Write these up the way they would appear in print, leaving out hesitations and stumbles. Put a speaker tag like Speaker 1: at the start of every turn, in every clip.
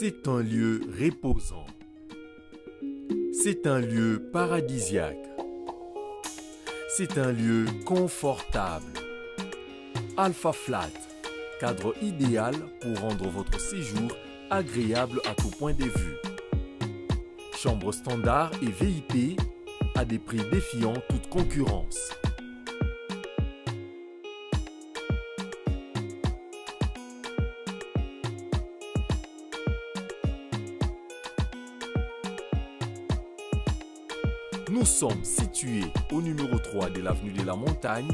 Speaker 1: C'est un lieu reposant. C'est un lieu paradisiaque. C'est un lieu confortable. Alpha Flat, cadre idéal pour rendre votre séjour agréable à tout point de vue. Chambre standard et VIP à des prix défiant toute concurrence. Nous sommes situés au numéro 3 de l'avenue de la Montagne,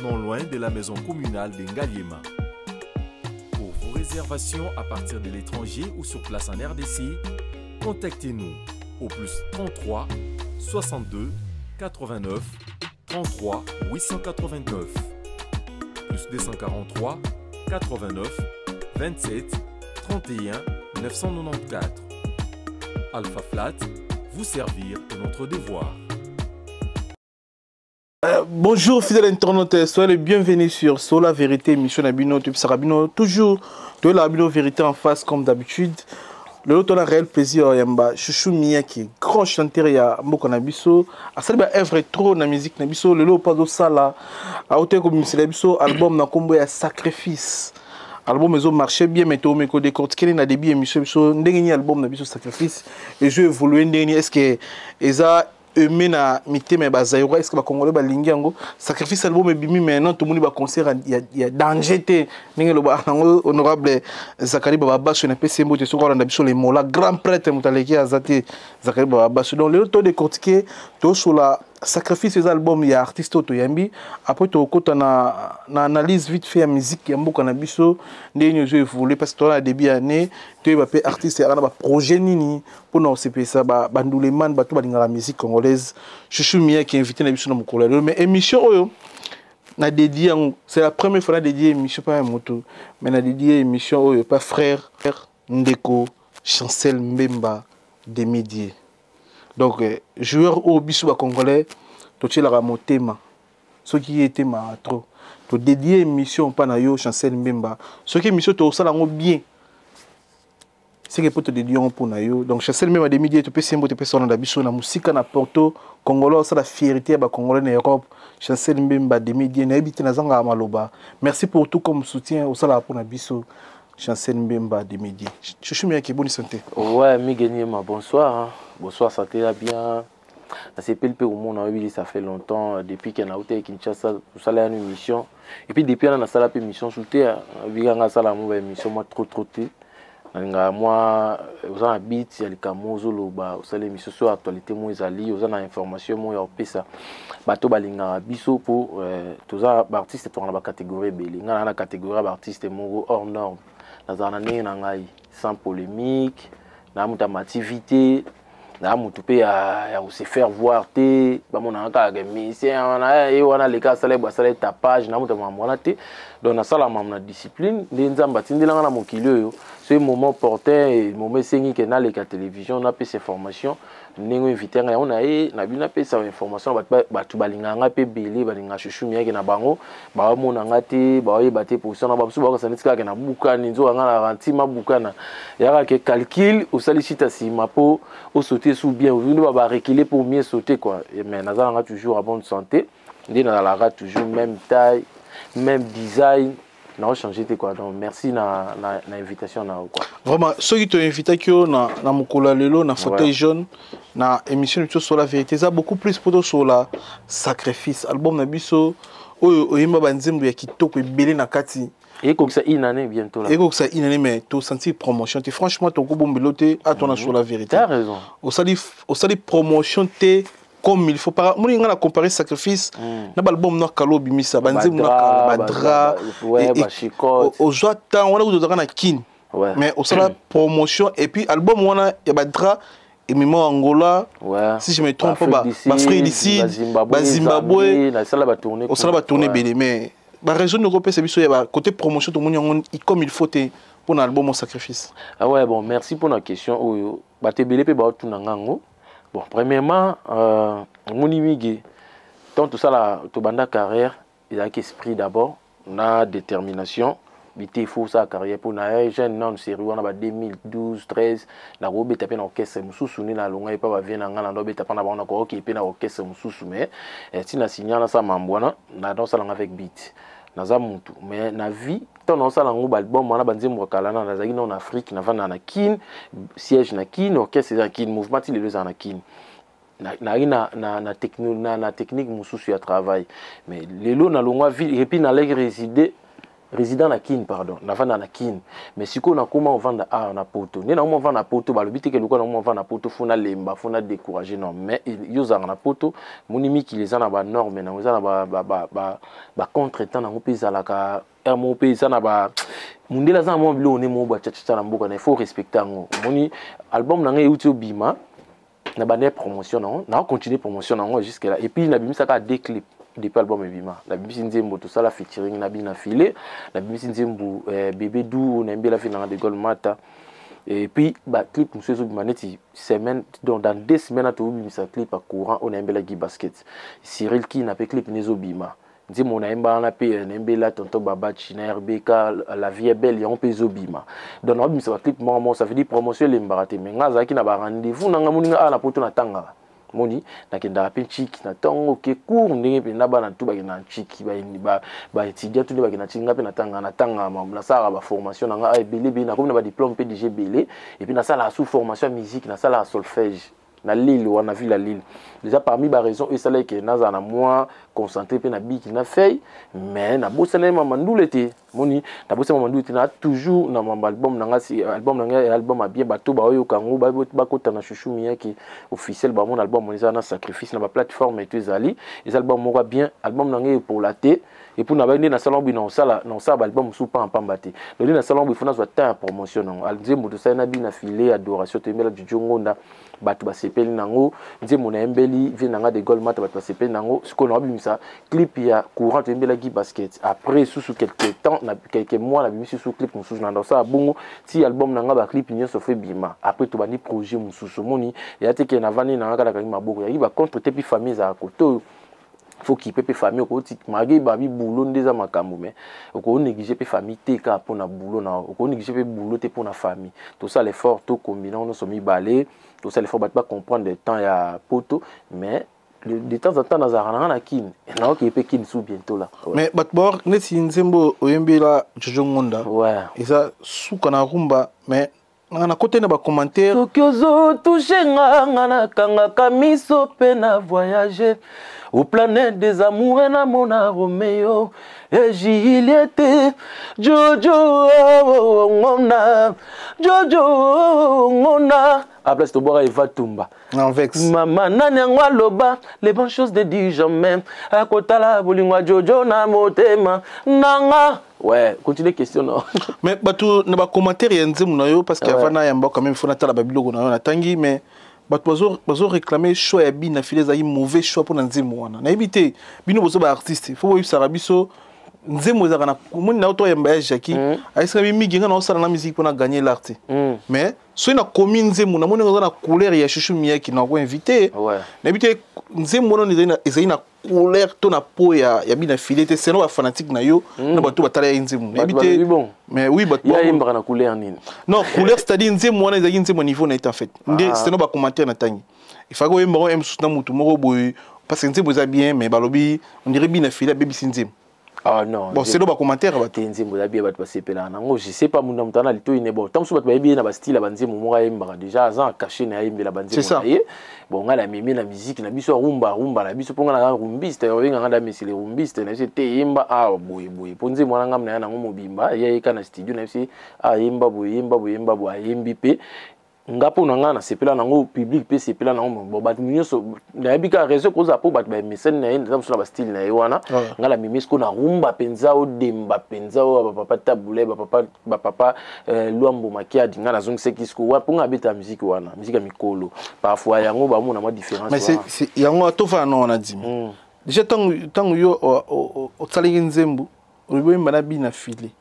Speaker 1: non loin de la maison communale de Ngaliema. Pour vos réservations à partir de l'étranger ou sur place en RDC, contactez-nous au plus 33 62 89 33 889 plus 243 89 27 31 994. Alpha Flat, vous servir est notre devoir.
Speaker 2: Bonjour fidèles internautes, soyez les bienvenus sur Sola Vérité, émission na bino, topesaka bino, toujours de la bino vérité en face comme d'habitude. Le autre a réel plaisir yamba Chouchou Miyake, grand chanteur ya mboka na biso, asali ba œuvre trop na musique na biso, lelo pa sala a ote ko misela biso album na kombo ya Sacrifice. Album ezo marché bien, mais to meko décortiquer na début émission biso ndenge ni album na biso Sacrifice et je évoluer ndenge ni, est-ce que eza aimé na mitema ya bazaïrois, est-ce que bacongolais balingi yango? Sacrifice album ebimi maintenant, tomoni baconcert ya danger te ndenge eloba yango honorable Zakari Bababaso. Napesi ye mbote soki olanda biso, lemola grand prêtre, moto aleki aza te, Zakari Bababaso. Donc lelo todécortiquer, tosola Sacrifice, eza album ya artiste oyo toyambi. Après tokota na analyse vite fait ya musique ya mboka na biso, ndenge nini ezo évolue, parce que toza na début ya année. Toyeba mpe artiste aka na baprojet nini mpona kosepelisa bandulemane, bato balingaka musique congolaise. Chouchou Miyaki, invité na biso na mokolo ya lelo. Mais émission oyo na dédié yango, c'est la première fois na dédié émission pa ya moto, mais na dédié émission oyo pa frère ndeko Chancel Mbemba Demidie. Donc joueur oyo biso bacongolais totielaka motema, soki ye etemaka trop, todédie émission mpa na yo Chancel Mbemba. Soki émission tosala yango bien, seke mpo todédie yango mpo na yo. Donc Chancel Mbemba Demidie, topesi ye mbote, topesi olanda biso na mosika na Porto. Congolais osala fierté ya bacongolais na Europe, Chancel Mbemba Demidie, nayebi te, nazangaka maloba. Merci pour tout comme soutien osalaka mpona biso, Chancel Mbemba Demidie. Chouchou Miyaki, boni santé?
Speaker 3: Ouais, Miguel, bonsoir. Hein. Bonsoir, santé là bien. Nasepeli mpe komona oyebi, ça fait longtemps depuis ke nauta Kinshasa, tosala yano émission et puis depuis wana nasala mpe émission su te. Obikanga asala mo baémission mwa trop trop te. Nalingaka mwa oza na bit ya likambo ozoloba, osala émission so actualité mo ezali, oza na information mo ya kopesa bato balingaka biso, mpo toza baartiste, toka na bacatégorie ebele. Ngai naa na catégorie ya baartiste moko hors norme. Nazala na ndenge na ngai, sans polémique, na moto ya mativité, na motu mpe ya kose faire voir te. Bamonaka kaka musicien wana, ye wana aleka asala bo asala tapage na moto ya makambo wana te. Donc nasala makambo na discipline nde Nzambe atindelanga na mokili oyo. Soki moment opportun, moment esengi ke naleka télévision, napesa information ndenge invité ngai yango na ye na bino, napesa information. Bato balingaka ngai mpe ebele balingaka Chouchou Miyake na bango, baomona nga te, baoyeba te position na bamosusu, bakasa neti kaka na bukani nzoka ngai na ranti mabukana yaka ke calcul osali shita nsima mpo osauter sous bien nde bareculer pour mieux sauter quoi. Mais naza nanga toujours à bonne santé, nde nazalaka toujours même taille, même design, naochange te quoi. Donc merci na invitation na yo quoi.
Speaker 2: Vraiment, soki toinvitaki yo na mokolo ya lelo na fauteuil jaune na émission na biso sur la vérité, eza beaucoup plus mpo tosola Sacrifice, album na biso oyo oyemba banzembo ya kitoko ebele na kati.
Speaker 3: Ekokisa une année bientôt là.
Speaker 2: Ekokisa une année, mais tosentir promotion te. Franchement, tokobombelo te atona sur la vérité.
Speaker 3: T'as raison.
Speaker 2: Osali promotion te comme il faut. Par moni nga na comparer Sacrifice na balbum na kalo obimisa banzembo na kala, badra, ozwa temps wana kutu ozalaka na Kine, mais osala promotion et puis album wana ya badra emema Angola, si je me trompe pas, baafrique du Sud, bazimbabwe, osala batourne ebele. Mais baraison okopesa biso ya côté promotion, tomoni yango comme il faut te mpona album Sacrifice.
Speaker 3: Ah ouais, bon, merci pour la question oyo. Bato ebele mpe baotuna ngango. Bon, premièrement, omoni mingi tant tosala, tobanda carrière, ezalaki esprit d'abord na détermination. Bite, il faut osala carrière mpo na ye jeune nanu série wana ba 2012 13, nakobeta mpe na orchestre mosusu nde nalonga ye mpa bavie na ngai, na ndobeta mpa na bango, nakoki mpe na orchestre mosusu. Mais ntina sinya nasala mambo wana, naosalanga avec beat, naza mutu. Mais na vie, ntango naosala yango, baalbum wana, banzembo ya kala, na nazalaki nano na Afrique, navanda na Kine, siège na Kine, orchestre eza na Kine, mouvement ti lelo eza na Kine. Nazalaki na technique mosusu ya travail. Mais lelo nalongwa ville et puis nalaki réside résident na Kine, pardon, navanda na Kine. Mais sikoyo nakóma ovanda awa na Poto. Nde nakóma ovanda na Poto, balobi teke lokola nakóma ovanda na Poto, faut nalemba, faut nadécourage. Non, mais yo ozalaka na Poto, moni mikili eza na banorme nango, eza na bacontretemps nango mpe ezalaka heure moko mpe eza na ba mundele, aza na mwa biloko nde moko bachachacha na mboka na, il faut respecter yango. Omoni album na ngai euti obima na bande promotion nango, na continuer promotion nango jusque là. Et puis nabimisaka deux clips depuis album ebima. Nabimisi nzembo tosala featuring na bina file, nabimisi nzembo bébé du nayembela fi nanga de Gol Mata. Et puis baclip mosusu ezobima neti semaine, donc dans 2 semaines tobimisa clip ya courant oyo nayembelaki basket Cyril Kina, mpe clip ne ezobima. Nzembo nayemba wana mpe nayembela tonton Babachi na RBK, La vie est belle, yango mpe ezobima. Donc naobimisa baclip moko moko, ça veut dire promotion elembaka te. Mais nga azalaki na barendez-vous nanga, moninga awa na Poto, natangaka, moni nakendaka mpe ntiki na ntongo, oke cours ndenge mpenza bana tu bakenda ntiki, baétudiant tu nde bakenda ntiki. Nga mpe natanga, natanga, nasalaka baformation na nga ebele ebele, nakomi na badiplôme mpe déjà ebele. Et puis nasalaka sous formation ya musique, nasalaka solfège na Lille wana, ville ya Lille. Déjà parmi baraison oyo esalaki ke nazala na mwa concentré mpe na biki na feuille, mais nabosana ye mama ndule te. Moni nabosana mama ndule te, na toujours na mamba album na nga. Album na ngai, album ya bien, bato baoyoka yango, bakota na Chouchou Miyaki officiel, bamona album wana eza na sacrifice na baplateforme eto ezali, eza album moko ya bien. Album na ngai epola te. Et puis na nde nasala boye, na osala baalbum mosusu pamba te. Donc nde nasala boye, faut nazwa temps ya promotion nango. Nzembo tosali na bina file adoration, toyembela Juju Ngonda, bato basepeli nango. Nzembo nayembeli vie na nga de Gol Mata, bato basepeli nango. Sikoyo naobimisa clip ya courant toyembelaki basket. Après susu quelque temps, na quelques mois, nabimisi susu clip mosusu. Na ndosala bongo ti album na nga, baclip nyonso faut ebima. Après tobandi projet mosusu. Omoni eya te ke navandi na nga kaka, nakangi maboko, yaki bacontre te. Mpi famille ezalaka kote oyo, faut kipe mpe famille. Okoti malgré babi boulot nde eza makambo, mais okonéglige mpe famille te kaka mpona boulot na, okonéglige mpe boulot te mpona famille. Tosala effort, tokombine nyonso mibale, tosala effort bato bacomprendre temps ya Poto. Mais de temps en temps nazalaka nanga na Kine, naoki mpe Kine sous bientôt là.
Speaker 2: Ouais. Mais bato ba neti nzembo oyembela Jojo Ngonda eza suka na rumba, mais nga nakoti na bacommentaire.
Speaker 3: Soki ozotouche nga, nga nakangaka miso mpe na voyage au planète des amoureux, namona Romeo et Juliette. Jojo Ngona, Jojo Ngona, place tobwaka Eva Tumba.
Speaker 2: En vex.
Speaker 3: Mama nani yango aloba les bonnes choses ne dit jamais, akotala bolingo ya Jojo na motema nanga. Ouais, continue question, non.
Speaker 2: Mais bato na bacommentaire ya nzembo na yo, parce que avant na yamba quand même, faut natala babiloko na yo natangi, mais bato bazo réclamer choix ya bina file ezalaki mauvais choix mpona nzembo wana. Nayebi te, bino bozo baartiste, faut boyebisaka biso nzembo ezalaka na moni na yo. To yamba ya Jacki, ayesaka mingi, nga naosala na musique mpona gagner l'art te. Mais soki nakomi nzembo, namoni eza na couleur ya Chouchou Miyaki, nako invité. Nayebi te nzembo wana ezali na couleur to na po ya bina file te, selon bafanatique na yo na bato batala ye nzembo. Nayebi te, mais oui, bato
Speaker 3: yayembaka na couleur nini?
Speaker 2: Non, couleur, c'est-à-dire nzembo wana ezalaki nzembo niveau na ye te en fait. Nde selon bacommentaire na ntangi, ifaki oyemba ngo mosusu na motu moko boye, parce que nzembo eza bien, mais balobi on dirait bina file abebisi nzembo.
Speaker 3: Ah non.
Speaker 2: Bon, c'est bacommentaire bato.
Speaker 3: Te, nzembo eza bien, bato basepelaka nango. Je sais pas, munda moto ana litoi ne. Bon, ntango mosusu bato bayebi ye na bastyle ya banzembo moko ayembaka déjà, aza na cachet na ayembela banzembo na ye. Bon, ngai namemi na musique na biso, arumba, arumba na biso, mpo ngai naza rumbiste, babenganga da mesele rumbiste. Na biso te, yemba awa boye boye, mpo nzembo wana ngai na ya nango mobimba, ye ayeka na studio na biso, ayemba boye, yemba boye, yemba boye, ayembi mpe. Nga mpo na nga nasepela nango, public mpe sepela nango. Bon, bato nyonso nayebi kaka raison kozala mpo bato bamesani na ye, eza mosusu na bastyle na ye wana. Nga na mimi siko na rumba mpenza, odemba mpenza oyo bapapa Tabule, bapapa Lwambo Makiadi. Nga nazongisaki siko wa mpo nga abeta musique wana, musique ya mikolo. Parfois yango bamona mwa différence.
Speaker 2: Mais yango tofana na wana dimi déjà ntango yo osalaki nzembo, olobi oyemba na bina file.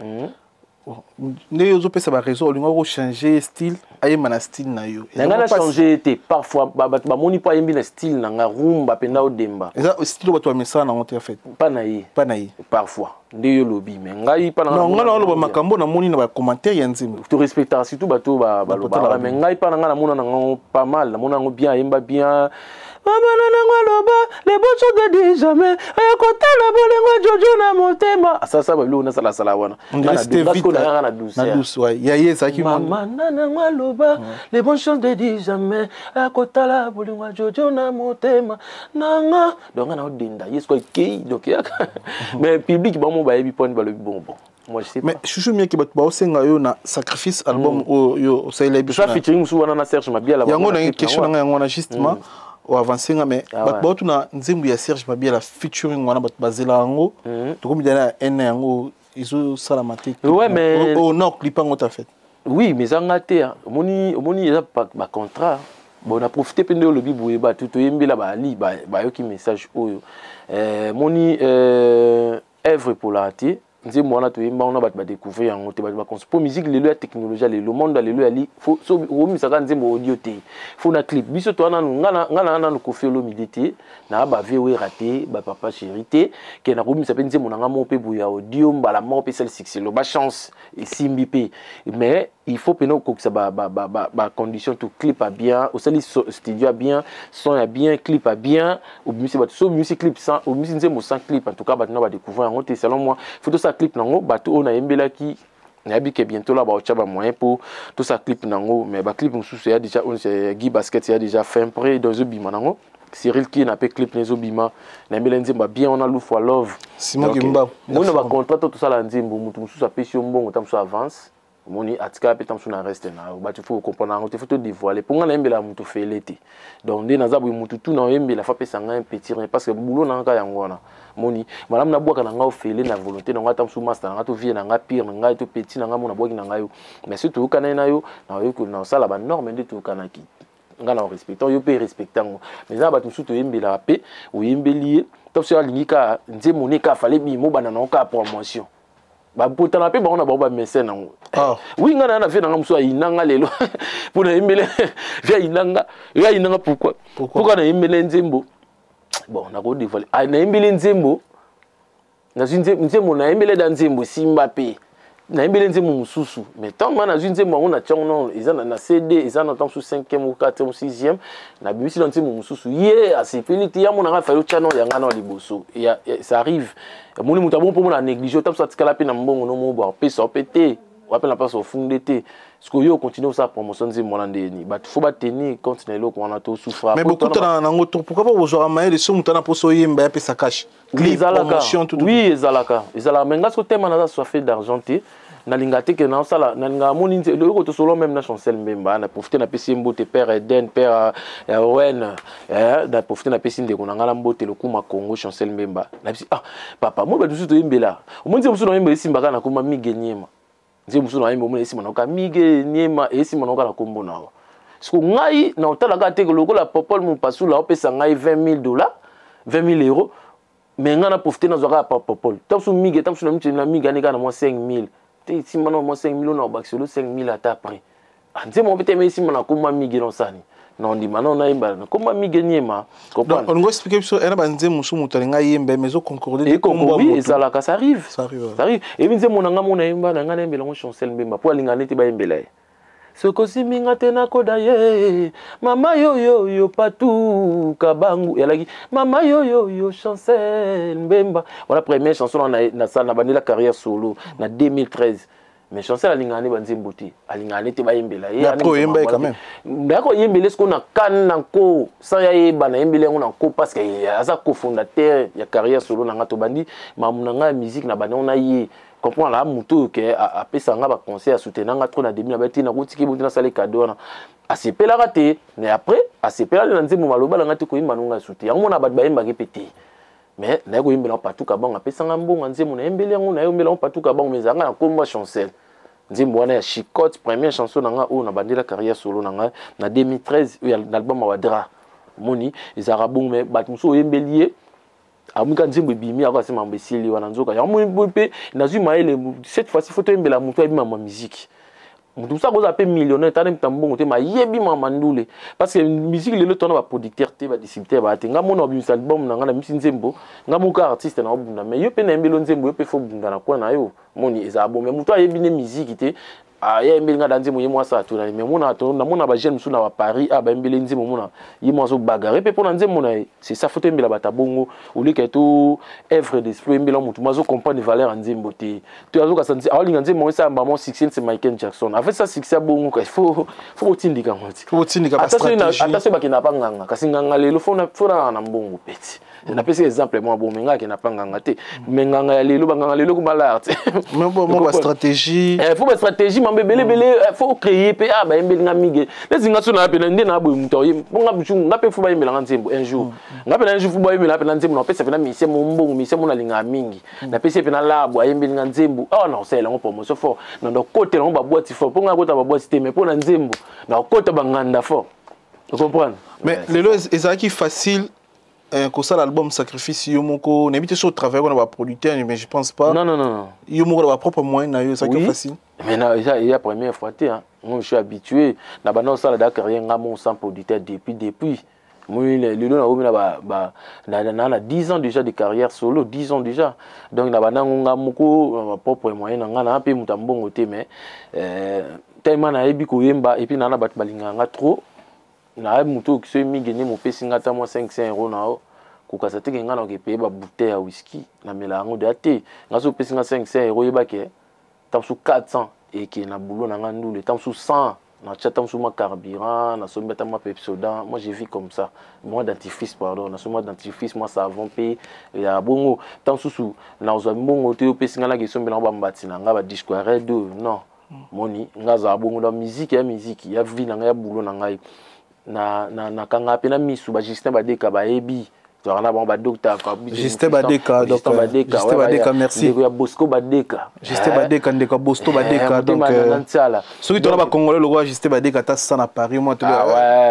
Speaker 2: Ndenge ozopesa baraison, olinga kochange style, ayemba na style na yo.
Speaker 3: Na ngai nachange te. Parfois bato bamoni mpo ayembi na style na nga, rumba mpenza, odemba.
Speaker 2: Eza style bato bamesala nango te en fait.
Speaker 3: Mpa na ye.
Speaker 2: Mpa na ye.
Speaker 3: Parfois nde yo lobi, mais ngai mpa
Speaker 2: na ngai naoloba makambo namoni na bacommentaire ya nzembo.
Speaker 3: Torespectaka surtout bato balobaka, mais ngai mpa na ngai namona nango pas mal, namona yango bien, ayemba bien. Mama na nango aloba les bonnes choses ne dit jamais, aya kotala bolingo Jojo na motema, asalasa babiloko nasalasala wana.
Speaker 2: Na douce ya ye ezalaki.
Speaker 3: Mama na nango aloba les bonnes choses ne dit jamais, aya kotala bolingo Jojo na motema nanga. Donc nga na odenda ye sikoyo ekei, donc eyaka, mais public bango bayebi mponi balobi bon bon. Moi, je sais.
Speaker 2: Mais Chouchou Miaki, bato baosenga yo na Sacrifice, album oyo yo osalela biso.
Speaker 3: Featuring mosusu wana na Serge Mabiala.
Speaker 2: Yango na question na ngai, yango wana justement oavance nga, mais bato baotuna nzembo ya Serge Mabiala, featuring wana, bato bazela yango. Tokomi dana ya ene, yango ezosalama te.
Speaker 3: Ouais, mais
Speaker 2: oh non, clip yango ta fait.
Speaker 3: Oui, mais ezanga te. Omoni, omoni, eza bacontrat. Bon, na profite mpe nde olobi boye, bato toyembela baali bayoki message oyo. Moni œuvre epolaka te. Nzembo wana toyemba wana, bato badécouvrir yango te. Bato bacons po musique lelo ya technologie ya lelo, monde ya lelo yali so omisaka nzembo audio te, faut na clip. Biso toa nanu, nga na nanu Koffi Olomide te, na bavie Wera te, bapapa Chéri te, ke nakomisa mpe nzembo na nga moko mpe boye ya audio mbala moko mpe esali succès. Loba chance esimbi mpe, mais il faut mpena okokisa bacondition to clip ya bien, osali studio ya bien, son ya bien, clip ya bien, obimisi bato. So obimisi clip sans, obimisi nzembo sans clip, en tout cas bato na badécouvrir yango te. Selon moi, faut tosala clip nango. Bato oyo nayembelaki, nayebi ke bientôt la baotya bamoyen mpo tosala clip nango. Mais baclip mosusu eya déjà, oyo ya Guy Basket eya déjà fin prêt, donc ezobima nango. Cyril Kina mpe clip na ezobima, nayembela nzembo ya bien wana, Lufwa Love.
Speaker 2: Simon Kimba.
Speaker 3: Moni na bacontrat to tosala nzembo, motu mosusu apesi yo mbongo, ta mosusu avance, omoni atikala mpe ta mosusu na reste na yo. Bato faut comprendre yango te, faut todévoile mpo ngai nayembela motu fele te. Donc nde naza boye, motu tu na oyembela fa apesa ngai un petit rien, parce que boulot na nga yango wana. Moni malamu nabwaka na ngai ofele na volonté na ngai, ata mosusu master na ngai to vie na ngai, pire na ngai to petit na ngai, mo nabwaki na ngai yo. Mais soki toyokana ye na yo, na osala banorme nde toyokanaki, ngai na orespecte yo mpe respecte yango. Mais eza na bato mosusu toyembelaka mpe, oyembeli ye, to soki alingi kaka nzembo ne kaka fale bima, obanda nango kaka promotion, bapotana mpe bango na bango bamese nango. Oui, ngai na vie nanga mosusu ayinanga lelo mpo nayembele vie, ayinanga ye, ayinanga pourquoi? Pourquoi nayembele nzembo? Bon, nakodévoile, nayembeli nzembo, nazwi nzembo, nayembele da nzembo esimba mpe nayembeli nzembo mosusu. Mais ntango ma nazwi nzembo yango, natia yango eza na CD, eza na ntango mosusu 5e ou 4e ou 6e, nabimisi na nzembo mosusu, ye asepeli te. Ya monanga fali otya nao yanga nao liboso. Ça arrive, omoni moto abongo mpo mona néglige, ota mosusu atikala mpe na mbongo no mo apesa mpe te, wape na place ofunde te. Sikoyo yo ocontinue osala promotion nzembo wana ndeni, bato faut batenir compte na eloko wana, tosouffra.
Speaker 2: Mais bokutana nango to pourquoi pas bozwaka mayele so moto ana mposa oyemba, yapesa cash, clip, promotion, tout?
Speaker 3: Oui, ezalaka, ezalaka, mais nga so tema naza soifé d'argent te. Nalinga te ke naosala, nalinga amoni eloko tosolo même na Chancel Mbemba. Na profite napesi ye mbote, père Eden, père ya Owen. Na profite napesi ndeko na ngai na mbote lokuma Congo, Chancel Mbemba. Napesi ah papa moi, bato mosusu toyembela, omoni nzembo mosusu nayemba esimbaka na komba Mige Niema, nzembo mosusu nayemba, omoni esimba naoka Mige Niema, esimba naoka na kombo na yo. Siko ngai na otalaka te lokola Popol Mopasula opesa ngai 20 000 dollars, 20 000 euros, mais ngai na profite nazwaka ya Popol. Ta mosusu Mige, ta mosusu na miti na Mige ane kaka na mwa 5 000 te, esimba na mwa 5 000 na obakiselo 5 000 ata après nzembo mpe te, me esimba na komba Mige nosani na ondima na onayemba na komba Mige Niema.
Speaker 2: Donc olingo expliquer biso ena banzembo mosusu moto alinga yemba, mais ezoconcorde?
Speaker 3: Oui, ezalaka, ça arrive. Ça arrive, ça arrive. Ebi nzembo na nga mo nayemba na ngai, nayembela ngo Chancel Mbemba mpo alinga neti bayembela ye. Soki osimbinga te nakoda ye mama yoyoyo patu kabangu eyalaki mama yoyoyo Chancel Mbemba wana, première chanson na bandela carrière solo na 2013. Mais Chancel alingaka nde banzembo te, alingaka nde te bayembela ye.
Speaker 2: Oyemba ye quand même.
Speaker 3: Nayaka oyembela sikoyo na kane na nko sans ya yeba, nayembeli yango na nko parce que aza cofondateur ya carrière solo na nga. Tobandi mamu na ngai ya musique na bandi yango na ye. Comprendre la moto oyo ke apesa nga baconseil, asoutenir nga trop na début na bati, nakotiki bo te, nasala cadeau wana, asepelaka te. Mais après asepelaki na nzembo maloba na nga te, koyemba nonga asute yango mona bato bayembaki mpe te. Mais naye koyembela patuka bango, apesanga mbongo nzembo, nayembeli yango, nayembela yango patuka bango, mais ezalanga na komba Chancel. Nzembo wana ya Chicote, première chanson na nga oyo na bandela carrière solo na ngai na 2013, oyo na album ya Wadra. Omoni ezalaka bongo, mais bato mosusu oyembeli ye. Amuka nzembo ebimi, akoka se mambo esili wana. Nzoka yango mpe nazwi mayele. Cette fois-ci, faut toyembela moto ayebi mambo ya musique. Moto mosusu akozala mpe millionnaire, tana mta mbongo te, mayebi mama ndule, parce que musique lelo tona baproducteur te, badistributeur baya te. Nga mona obimisa album na nga, na bimisi nzembo, nga moko artiste na obunda, mais yo mpe nayembeli nzembo, yo mpe faut bunda na coin na yo. Moni ezala bon, mais moto ayebi ne musique te, ayembeli nga da nzembo, ye mwasi atunani. Mais mona, namona bajeune mosusu na baparis a bayembeli nzembo, mona ye mwa azobagarre mpe mpona nzembo na ye. C'est ça, faut toyembela bato bongo, oleka to œuvre d'esprit, oyembela motu mo azocomprendre valeur ya nzembo te, to azokasa aolinga nzembo ngo esala mbamo succès. C'est Michael Jackson en fait ça, succès bongo. Il faut botindika ngo ti. Ata soki bakenda pa nganga, kasi nganga lelo faut nanga na mbongo peti. Napesi exemple mwa bo, me nga akenda pa nganga te, me nganga ya lelo, banganga lelo komala te.
Speaker 2: Mo bastratégie.
Speaker 3: Faut bastratégie, mambo ebele ebele, faut créer mpe. A bayembeli nga mingi neti nga so na pena nde na boye, moto nga nga mpe faut bayembelanga nzembo un jour. Nga mpe na un jour faut bayembela mpe na nzembo, napesa mpe na misie mo mbongo, misie mo nalingaka mingi, napesi ye mpe na labo, ayembeli nga nzembo awa, na kosalela yango promotion fort, na nakotela yango baboîte fort, mpo nga kota baboîte te, mais mpo na nzembo nakota banganda fort, comprendre.
Speaker 2: Mais lelo ezalaki facile kosala album Sacrifice yo moko? Nayebi te so otravaille na baproducteur, mais je pense pas.
Speaker 3: Non, non, non.
Speaker 2: Yo moko na bapropre moyen na yo, ezalaki facile?
Speaker 3: Mais na eza eza première fois te, hein. Moi, je suis habitué na banda osala da carrière nga mo sans producteur depuis moi. Lelo nakomi na ba na 10 ans déjà de carrière solo, 10 ans déjà. Donc na banda ngo nga moko, propre moyen na nga, na mpe moto ya mbongo te, mais tellement nayebi koyemba, et puis na bato balingaka nga trop, nayebi moto oyo soki mingi nde mopesi nga ata mwa 500 euro na yo, kokasa teke nga na okepeye babouteille ya whisky, namela yango deya te. Nga so opesi nga 500 euro, oyebake ta mosusu 400 eke na boulot na nga ndule, ta mosusu 100 natia, ta mosusu mwa carburant, nasombi ata mwa Pepsodent. Moi, je vis comme ça, mwa dentifrice, pardon, nasombi mwa dentifrice, mwa savon mpe ya bongo. Ta mosusu nazwa mbongo te, opesi nga naki esombela ngo bambati na nga, badisque oyo non. Moni nga azala bongo na musique, ya musique ya vie na ngai, ya boulot na ngai, nakanga mpe na misu. Bajustin Badeka bayebi, tozalaka na bango, badocteur.
Speaker 2: Justin Badeka, donc Justin Badeka, merci.
Speaker 3: Ndeko ya Bosco Badeka.
Speaker 2: Justin Badeka, ndeko ya Bosco Badeka. Donc soki tona bacongolais lokola Justin Badeka ata sa na Paris, moi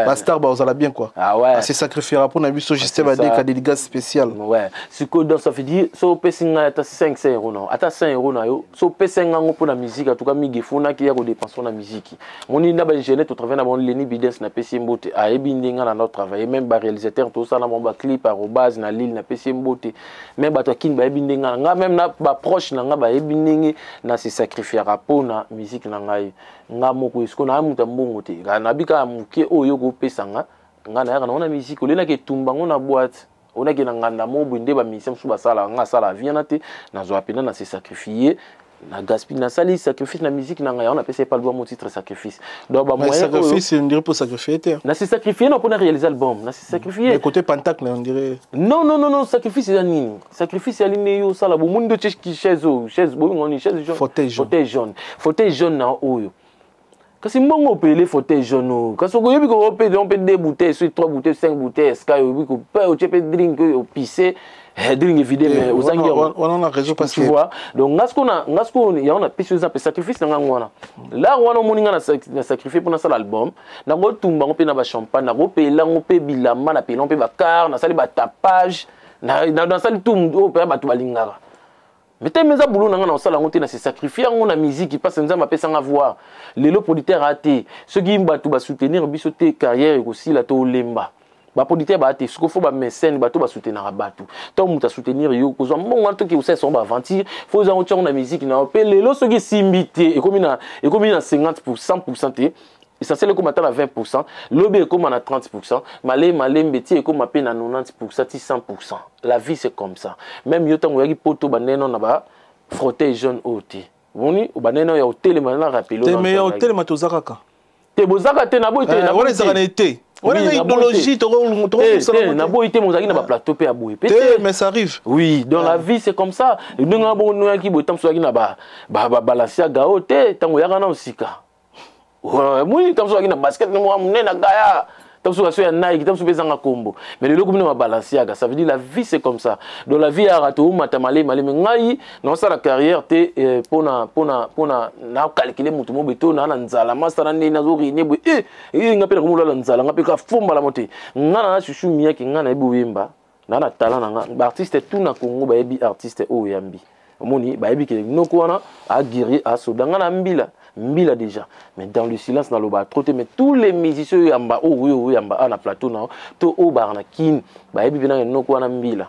Speaker 2: bastar bazala bien quoi.
Speaker 3: Ah ouais.
Speaker 2: Ase sacrifiera mpona biso, Justin Badeka, dédicace spéciale.
Speaker 3: Ouais, sikoyo donc ça veut dire so opesi ngai ata 500 euro na yo, ata 100 euro na yo, so opesi ngai yango mpona musique, en tout cas mingi efunaki ya kodepense na musique. Moni na baingénieur totravaille na bango, Leni Bides, napesi ye mbote, ayebi ndenge nga na ndo travailler, même baréalisateur tosala bango baclip, arobase na Lille, napesi ye mbote, même bato ya Kini bayebi ndenge nga na nga, même na baproche na nga bayebi ndenge na se sacrifiaka mpona musique na ngai. Nga moko esiko na moto ya mbongo te, nabi kaka moke oyo kopesa nga, nga nayaka nango na musique, olenaki etumba ngo na boîte, onaki na nganda mo boye nde bamusicien mosusu basalaka. Nga asala vie wana te, nazwa mpena na se sacrifier, na gaspille, nasali sacrifice na musique na ngai. Yango napesa ye pa album au titre Sacrifice. Donc bamoyen
Speaker 2: sacrifice, on dirait pour sacrifier te.
Speaker 3: Na se sacrifier non, mpona réaliser album na se sacrifier.
Speaker 2: Mais côté pentacle, on dirait.
Speaker 3: Non, non, non, non. Sacrifice eza nini? Sacrifice ezali nde yo osala bomoni nde otie chaise oyo, chaise boyongani, chaise jaune.
Speaker 2: Fauteuil jaune.
Speaker 3: Fauteuil jaune, fauteuil jaune na oyo, kasi mbongo opele fauteuil jaune oyo, kasi okoyebi kope mpe deux bouteilles, soki trois bouteilles, cinq bouteilles, sky oyebi kope otie mpe drink oyo opise, drink évide, mais ozangi
Speaker 2: yango wana raison parce
Speaker 3: que tu vois. Donc nga siko na nga siko yango napesi yo exemple sacrifice na ngango wana la wana. Omoni nga na sacrifice mpona nasala album, nakotumba yango mpe na bachampagne, nakopela yango mpe bilamba, napela yango mpe bacar, nasali batapage, nasali tout oyo mpe bato balingaka. Mais te, eza boulot na nga, na kosala yango te, na se sacrifie yango na musique, parce Nzambe apesanga voir. Lelo producteur aa te, soki bato basoutenir biso te, carrière ekosila to olemba. Baproducteur baa te, siko faut bamécène, bato basoutenaka bato. Ntango moto asoutenir yo, kozwa mbongo wana, toki kosala songo baaventure, faut ozango tiango na musique na yo. Mpe lelo soki esimbi te, ekomi na 50 pour 100 te, essentiel ekóma ata na 20, lobi ekóma na 30, malembe malembe ti ekóma mpe na 90 ti 100. La vie, c'est comme ça. Même yo, ntango oyaki poto, bandeno na ba fauteuil jaune oyo te, boni bandeno ya otelema na rapelo.
Speaker 2: Te, mais ya otelema toza kaka.
Speaker 3: Te, bozaka te, naboyi te.
Speaker 2: Wana ezalaka na ete wana eza idéologie.
Speaker 3: Naboyi te, mozalaki na baplateau mpe ya boye.
Speaker 2: Pe te, mais ça arrive.
Speaker 3: Oui, dans la vie, c'est comme ça. Ndenge bongo noyaki boye, ntango soki na Balenciaga oyo te, ntango oyaka na osika moni, ntango soki na basket mwa monene na gaya, ntango soki aso ya Nike, ntango soki mpe ezanga kombo, mais lelo komi na babalenciaga. Ça veut dire la vie, c'est comme ça. Donc la vie yaka toomata malemi malemi. Ngai naosala carrière te mpona nacalculer motu mo boye to naa na nzala masala ndenge nazorine boye, nga mpe nakomolala nzala, nga mpe kafombala mo te. Nga na na Chouchou Miyake, nga nayebi oyemba. Na na talent na nga, baartiste tout na Congo bayebi artiste oyo oyambi. Omoni, bayebi ke noko wana aguerrier, asoda. Nga na mbila mbila déjà, mais dans le silence, naloba trop te. Mais tous les musiciens oyo yamba, oyo oyamba a na plateau na to oyo baka na Kine, bayebi mpe nanga noko wana mbila.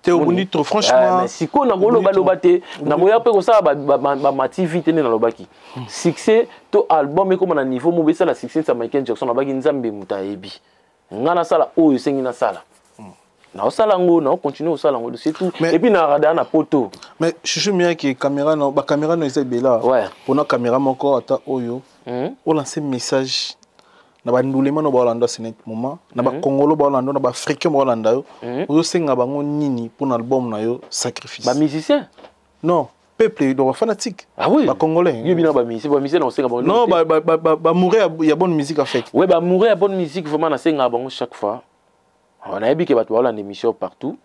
Speaker 2: Te, obundi trop, franchement.
Speaker 3: Mais sikoyo nakolobaloba te, nakoya mpe kosala bamatv te. Nde nalobaki succès to album ekóma na niveau moko esala succès nsa Michael Jackson. Nalobaki Nzambe moto ayebi. Nga nasala oyo esengi nasala, naosala yango, naocontinue kosala yango, c'est tout. Et puis na na poto.
Speaker 2: Mais Chouchou Miyake, caméra no, bacaméra no eza ebele awa. Mpona caméra moko ata oyo, olance message na bandulema no baolanda ce net moment, na bakongolo baolanda, na baafricain baolanda yo, ozosenga bango nini mpona album na yo Sacrifice?
Speaker 3: Bamusicien?
Speaker 2: Non, peuple, donc bafanatique.
Speaker 3: Ah oui.
Speaker 2: Bacongolais.
Speaker 3: Yo bino bamusicien, bamusicien naosenga bango?
Speaker 2: Non, bamoureux ya bonne musique en fait.
Speaker 3: Ouais, bamoureux ya bonne musique, vraiment nasengaka bango chaque fois. Nayebi ke bato baolanda émission partout,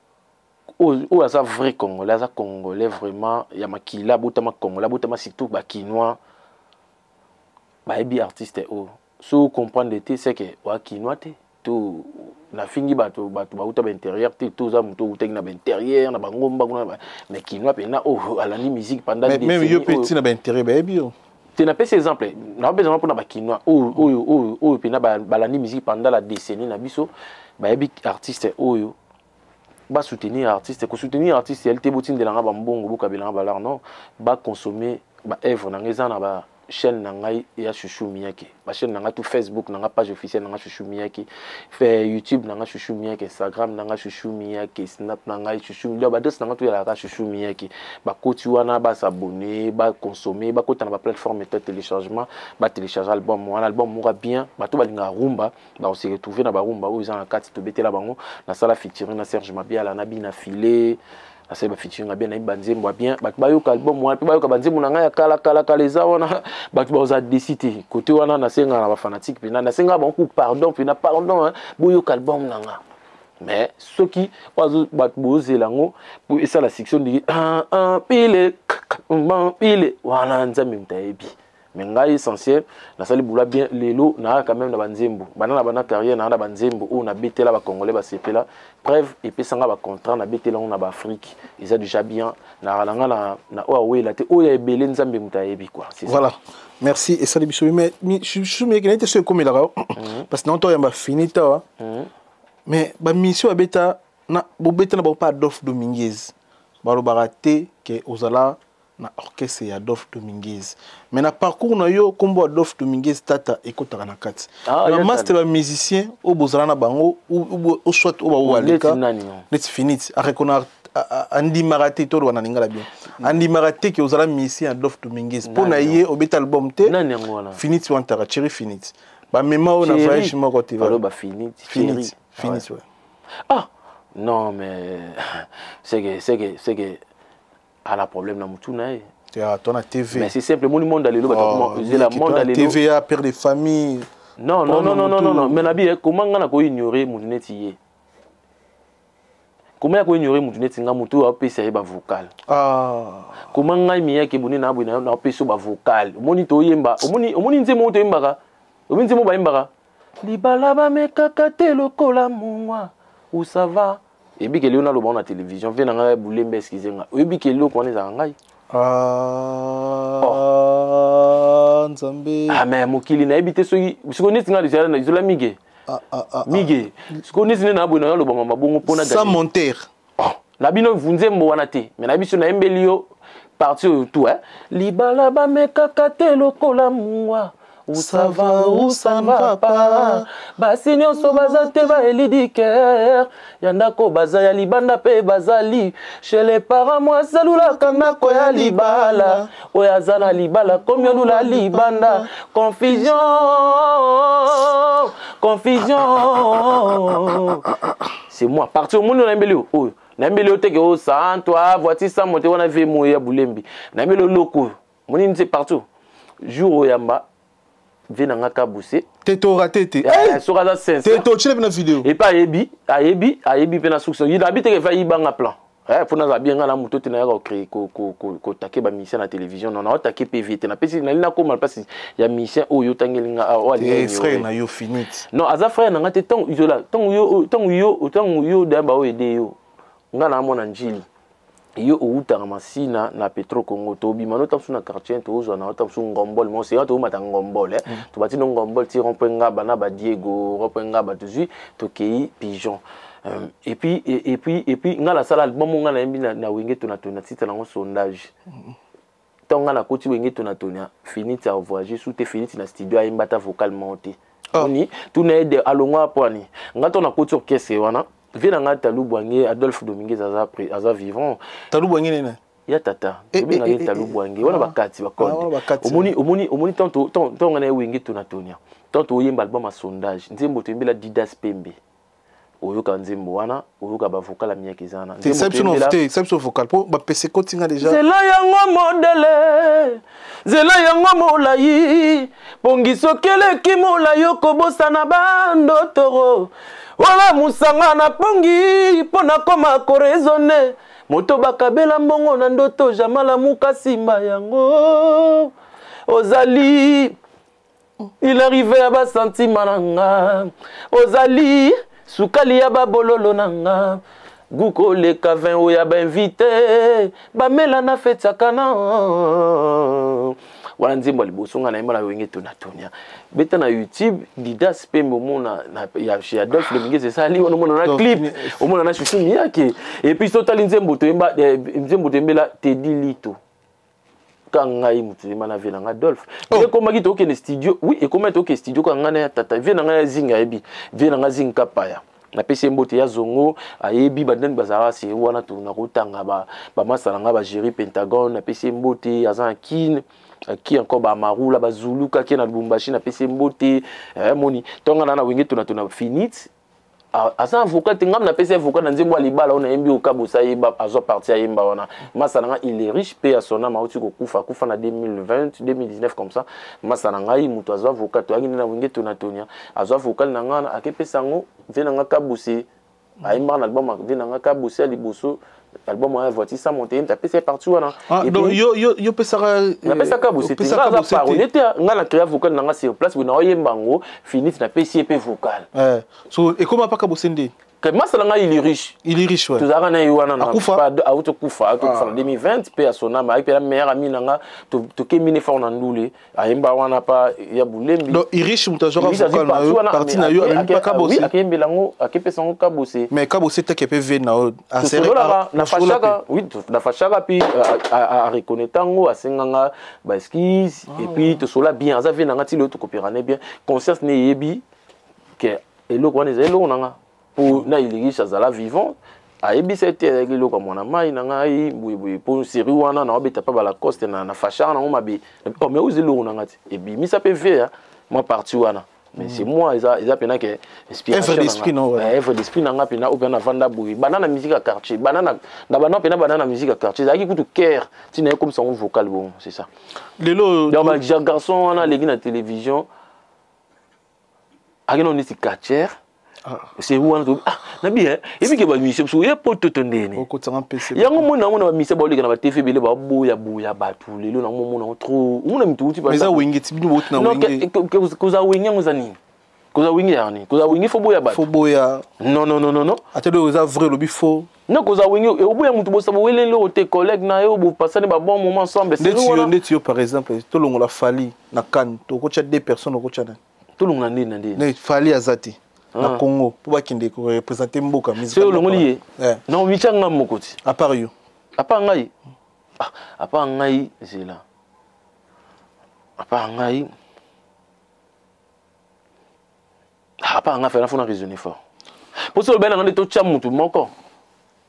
Speaker 3: oyo aza vrai Congolais, aza Congolais vraiment ya makila, abotama Congolais, abotama surtout bakinois, bayebi artiste oyo. So comprendre te, c'est que oa Kinois te, to nafingi bato, bato bauta baintérieur te, to oza moto outaki na baintérieur, na bangomba kuna, mais Kinois mpena oyo alandi musique pendant
Speaker 2: Même yo mpe, ntina baintérieur bayebi yo.
Speaker 3: Te, napesi exemple, napesi exemple mpona bakinois oyo mpena balandi musique pendant la décennie na biso, bayebi artiste oyo. Basoutenir artiste. Kosoutenir artiste yali te botindelanga bambongo, bokabelanga balare, non. Baconsommer baœuvre na ngai, eza na ba chaîne na ngai ya Chouchou Miyake, bachaîne na ngai tout: Facebook na ngai, page officielle na ngai Chouchou Miyake, YouTube na ngai Chouchou Miyake, Instagram na ngai Chouchou Miyake, Snap na ngai Chouchou, donc baadresse na ngai tout ezalaka Chouchou Miyake. Bakoti wana, basabone, baconsommer, bakota na baplateforme ya téléchargement, batélécharge album wana. Album moko bien, bato balingaka rumba bakose retrouver na barumba oyo eza na kati. Tobetela bango, nasala featuring na Serge Mabiala, na Bina Filet, nasali bafeaturing ya bien, nayebi banzembo ya bien. Bato bayoka album wana mpe bayoka banzembo na ngai ya kala kala kala eza wana, bato bakozala déçus te. Kote wana nasengaka na bafanatique mpena, nasengaka bango ku pardon, mpena pardon, boyoka album na nga. Mais soki bato bozela yango po esala succès, ndiki pile pile wana, Nzambe moto ayebi. Mais ngai, essentiel nasali bula bien. Lelo naa quand même na banzembo banda na banda carrière naa na banzembo oyo nabetela, bacongolais basepela. Preuve, epesanga bacontrat, nabetela yango na baafrike, eza déjà bien. Nakala nga na oyo awela te, oyo ya ebele, Nzambe moto ayebi quoi.
Speaker 2: Voilà, merci, esali biso. Mais Chouchou naye te so ekomelaka, parce que naoto oyamba fini tawa, mais bamission babeta, bobeta na bango mpa Adolphe Dominguez, balobaka te ke ozala na orchestre ya Adolphe Dominguez. Mais na parcours na yo, nkombo Adolphe Dominguez tata ekotaka na kati na master bamusicien oyo bozala na bango, o soit oyo bao baleka neti Finit arekona, andimaka te. Toloba na lingala bien, andimaka te ke ozala musicien Adolphe Dominguez. Mpo na ye, obeta album te. Finit Wantaka, Thierry Finit, bamema oyo na voyage moko te.
Speaker 3: Finit.
Speaker 2: Finit, ouais.
Speaker 3: Ah non, mais c'est que ala problème na mutu na ye.
Speaker 2: To na TV.
Speaker 3: Mais c'est simple, moni monde lelo, bato
Speaker 2: ezela monde lelo. TVA, père de famille.
Speaker 3: Non, non, non, non, non, non, mais nabi, comment nga na ko ignorer mutu neti ye? Comment ya ko ignorer mutu neti nga, mutu oyo apesa ye bavocal?
Speaker 2: Ah.
Speaker 3: Comment ngai Miyake boni na boye na apesa yo bavocal? Omoni toyemba, omoni nzembo oyo toyembaka, omoni nzembo bayembaka, libala bamekaka te lokola mungwa ou ça va. Oyebi ke lelo naloba na télévision, ve na ngai Bulembe, excuse nga, oyebi ke eloko wana ezalaka ngai.
Speaker 2: Ah, oh. Nzambe.
Speaker 3: Ah, mais mokili nayebi te soki sikoyo neti ngai izola mige.
Speaker 2: Ah, ah, ah,
Speaker 3: mige sikoyo neti nde naboye na naloba mabongo mpona
Speaker 2: sans monter.
Speaker 3: Oh, na bino nzembo wana te, mais na biso nayembeli yo partie oyo tout, eh? Libala bamekaka te lokola mungwa, où ça va, où ça ne va pas. Basi nyonso baza te baelidiker ya ndako, baza ya libanda mpe bazali chez les parents. Mwasi alulaka ndako ya libala, oyo aza na libala komi olula libanda. Confusion, confusion, c'est moi. Partie omoni nayembeli oyo, nayembeli oyo teke oyo sans toi voiture sans moto wana ve moyo ya Bulembi, nayembeli oloko oyo moni nse partout. Jour oyamba ve na nga kabuse.
Speaker 2: Te, torate te.
Speaker 3: Soki aza sincère
Speaker 2: te, totyela mpe na video.
Speaker 3: Epe ayebi, ayebi, ayebi mpe na suki ye nabi teke fa yibanga plan. Mpo nazala bien, ngai na moto te nayaka kotake bamusicien na télévision. Non, naotake pv te. Napesi nali nakóma mpasi ya musicien oyo otangeli nga awa.
Speaker 2: Frère na yo finite.
Speaker 3: Non, aza frère na nga te. Ntango izola, ntango yo daya baoyo ede yo, nga na amona njili yo outaka Masina na Petro Congo, tobima no tamosu na quartier, tozwa na tamosu Ngombol moseka, toomata Ngombol, tobati no Ngombol ti rond-point Ngaba na Badiego, rond-point Ngaba, tozwi tokei Pigeon. Et puis nga nasala album nga nayembi na Wenge Tonatona, titre nango Sondage. Ntango nga nakoti Wenge Tonatona, Finiti avoyage su te. Finiti na studio ayemba ta vocalement te. Oni tuna ye de alongwa po ani. Nga ntango nakoti orchestre wana, vie na ngai Talu Bwange, Adolphe Dominguez aza vivant.
Speaker 2: Talu Bwange nene?
Speaker 3: Ya tata, tobengaka ye Talu Bwange wana. Bakati bakonde, omoni ntango nga na ye Wenge Tonatonia, ntango toyemba album ya Sondage, nzembo toyembela Didas Pembe, oyoka nzembo wana, oyoka bavocal ya Miyake eza wana.
Speaker 2: Biso vocal mpo bapese kotinga déjà.
Speaker 3: Nzela yango modele, nzela yango molai, pongi soki eleki molai, okobosana bandotoro wala musanga na pongi mpo nakoma koraisonner. Moto bakabela mbongo na ndoto, jamalamuka nsima yango ozali il arrive ya basentima na nga, ozali sukali ya babololo na nga, gukoleka vin oyo ya bainvité bamela na fetiaka na wana. Nzembo ya liboso nga nayemba na Wenge Tonatonia, beta na YouTube Didas Pembe, omona ya chez Adolphe Dominguez esali wana, omona na clip, omona na Chuchu Miyake. Et puis totali nzembo toyemba, nzembo toyembela Tedi Lito, ka ngai motu yemba na vie na ngai Adolphe. Ekomaki tokende studio, oui, ekomaki tokende studio ka ngai na ya tata, vie na ngai ya Zinga, ayebi vie na ngai Zinga Kapaya, napesi ye mbote ya zongo, ayebi bandani bazalaka seri wana. Nakotanga bamasa na ngai, bagéri Pentagone, napesi ye mbote, aza na Kine. Ki encore bamarula bazulu kaki na Lubumbashi, napesi ye mbote. Moni ntonga na Wenge Tonatona, finite aza avocat te. Ngam napesi avocat na nzembo ya libala oyo nayembi, okabosa ayemba, azwa parti ayemba wana. Masa na ngai, il est riche mpe ya sonama, auti kokufa, akufa na 2020, 2019 comme ça. Masa na ngai moto azwa avocat, toyaki nde na Wenge Tonatonia, azwa vocal na ngai, akepesa yango vie na ngai Kabose, ayembaka na album vie na ngai Kabose ya liboso, album wana Voiture sans monter, ye apesi ye parti wana.
Speaker 2: Donc yo pesaka?
Speaker 3: Napesaka Bose te, nga aza parolier te. Nga na créa vocal na nga sur place boye, naoyemba yango, finite napesi ye mpe vocal.
Speaker 2: So ekoma paka Bose nde?
Speaker 3: Masa na ngai, il est riche.
Speaker 2: Il est riche, ouais.
Speaker 3: Tozalaka na ye wana.
Speaker 2: Akufa?
Speaker 3: Auti kufa, auti kufa na 2020 mpe ya sonama. Ayaki mpe na meilleur ami na nga, tokemi ne fort na ndule, ayemba wana pa ya Bulembi.
Speaker 2: Donc il riche moto azwaka vocal na yo, parti na yo, amemi pa Kabose?
Speaker 3: Akeyembela yango, akepesa yango Kabose.
Speaker 2: Mais Kabose teke mpe ve na yo?
Speaker 3: Tosololaka na fashaka, oui, na fashaka mpe areconnaître yango, asenganga baexcuse et puis tosola bien. Aza ve na nga ti lelo, tokopérane bien. Conscience ne eyebi ke eloko wana ezali eloko na nga mpo na Ilirish azala vivant, ayebisa ete ezalaki eloko ya mwana mai na ngai boyeboye, mpo série wana naobeta mpa balacoste na fachar nango mabe. Oh, mais oyo eloko na ngai ti ebimisa mpe ve mwa parti wana, mais c'est moi, eza mpena ke
Speaker 2: inspiration d'esprit, non?
Speaker 3: Ouais. Œuvre d'esprit na nga mpena oyo mpena navanda boye, banda na musique ya quartier, banda na banda mpena, banda na musique ya quartier ezalaki kutu cœur, ntina ye komisa yango vocal bongo, c'est ça.
Speaker 2: Lelo
Speaker 3: Donc garçon wana aleki na télévision, akende neti quartier, c'est wana to ah nabi ebike bamission mosusu ye po toto ndeni.
Speaker 2: Okotanga mpese.
Speaker 3: Yango mona yango na bamission baoleka na batv ebele, baboya boya bato lelo nango mona yango trop, omona mito uti.
Speaker 2: Eza Wenge ti bino bouti na Wenge.
Speaker 3: Koza Wenge yango eza nini? Koza Wenge ya nini? Koza Wenge fo boya bato?
Speaker 2: Fo boya.
Speaker 3: Non, non, non, non, non.
Speaker 2: Ate do eza vrai, lobi faux.
Speaker 3: Non, koza Wenge oboya motu, bosa boweleli oyo te, collègue na yo, bopasani ba bon moment ensemble.
Speaker 2: Ndeti yo par exemple, tolongola Fali na kane, tokotya deux personnes, okotya nani?
Speaker 3: Tolongola ndeni na ndeni?
Speaker 2: Fali aza te na Congo mpo bakende koreprésente mboka.
Speaker 3: Soki olongoli ye, non, mitya nga moko ti.
Speaker 2: À part yo.
Speaker 3: À part ngai, à part ngai, zela, à part ngai, à part ngai, fena fona raisonner fort mpo soki olobai na ngai nde totya motu moko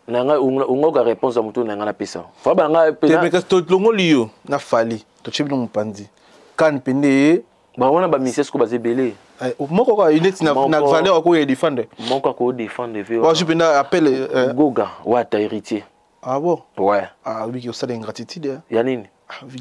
Speaker 3: na ngai, ongoka réponse ya motu na ngai napesa fa banga.
Speaker 2: Tolongoli yo na Fali, totie bino mopanzi kane pende ye.
Speaker 3: Bawana bamisia siko baza ebele.
Speaker 2: Moko kaka neti na valeur akoya défendre.
Speaker 3: Moko akodéfendre ve.
Speaker 2: Wazwi mpenza appel.
Speaker 3: Goga Wata, Héritier.
Speaker 2: Ah bon?
Speaker 3: Ouais.
Speaker 2: Ah, obiki osala ingratitude.
Speaker 3: Ya nini?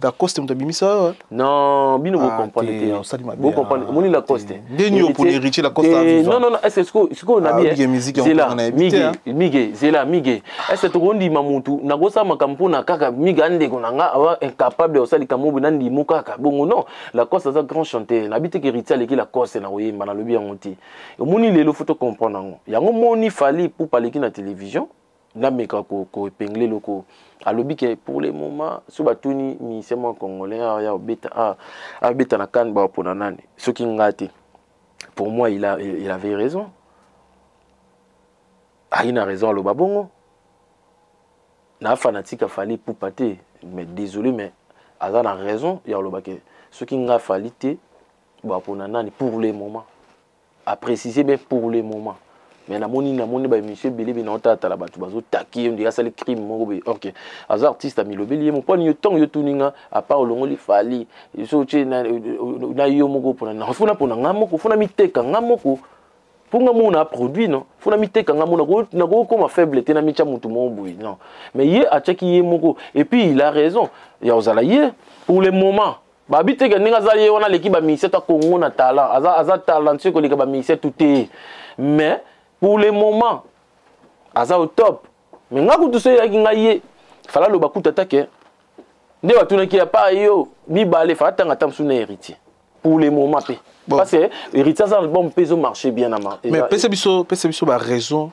Speaker 2: Lacoste moto abimisa oyo.
Speaker 3: Non, bino bocomprendre te, bocomprendre. Omoni Lacoste.
Speaker 2: Ndeni yo mpona Héritier, Lacoste.
Speaker 3: Non, non, non, est ce sikoyo nabi, zela Mige, Mige, zela Mige. Est ce tokondima mutu nakosala makambo mpona kaka Mige andeko na nga awa incapable ya kosala likambo boye, nandimo kaka bongo? Non, Lacoste aza grand chanteur. Nabi te ke Héritier aleki Lacoste na koyemba, nalobi yango te. Omoni, lelo faut tocomprendre yango. Yango moni Fally Ipupa aleki na télévision, nameka koépingler eloko alobi ke pour le moment, so batuni musicien moko congolais ya obeta, abeta na CAN, bapona nani soki nga te? Pour moi, il avait raison, ayi na raison aloba bongo. Na fanatique a Fally Ipupa te, mais désolé, mais aza na raison ya oloba ke soki nga Fally te, bapona nani pour le moment. Apréciser bien, pour le moment. Mais namoni baémission ebele be naotalatala, bato bazotaki ye ndenge asali crime moko boye. Ok, aza artiste, amilobeli ye moponi yo. Ntongo yo tuninga, à part olongoli Fally, so otie na yo moko, mpona funa, mpona nga moko, funa miteka nga moko, mpo nga moko na produit. Non, funa miteka nga moko, nakokoma faible te, na mitya motu moko boye. Non, mais ye atiaki ye moko et puis il a raison ya kozala ye pour le moment. Babi teke ndenge aza ye wana, aleki bamusicien to Kongo na talent, aza talentueux koleka bamusicien tu te, mais pour le moment aza au top. Mais nga kutu, so eyaki ngai ye, fala aloba kutu ata ke nde batunaki ya pa yo mibale, fala tanga ata mosusu na Héritier pour le moment mpe, bon. Parce que Héritier aza album mpe ezomarche bien na
Speaker 2: Mais pesa biso baraison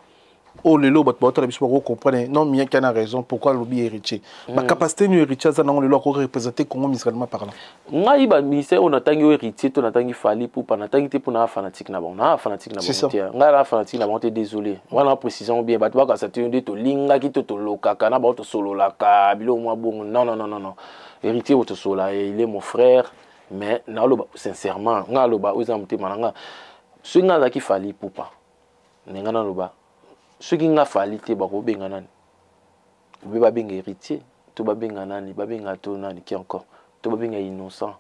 Speaker 2: oyo lelo bato baotala biso bakocomprendre. Non, Miyaki ana raison. Pourquoi alobi Héritier? Bacapacité nini Héritier aza nango lelo akoreprésente Congo musicalement parlant?
Speaker 3: Ngai, bamusicien oyo natangi, oyo Héritier to natangi Fally Ipupa, natangi te mpo naa fanatique na bango, naa fanatique na bango te. Ngai naa fanatique na bango te, désolé. Wana précision bien, bato bakasa te nde tolingaki to tolokaka na bango, tosololaka biloko mwa bongo. Non, non, non, non, non. Héritier oyo tosola, il est mon frère, mais naoloba sincèrement, ngai aloba oyo eza motema na nga. Soki ngai azalaki Fally Ipupa, ndenge naloba, soki nga Fally te, bakobenga nani? Obe babenga Héritier to babenga nani, babenga to nani qui encore, to babenga Innocent.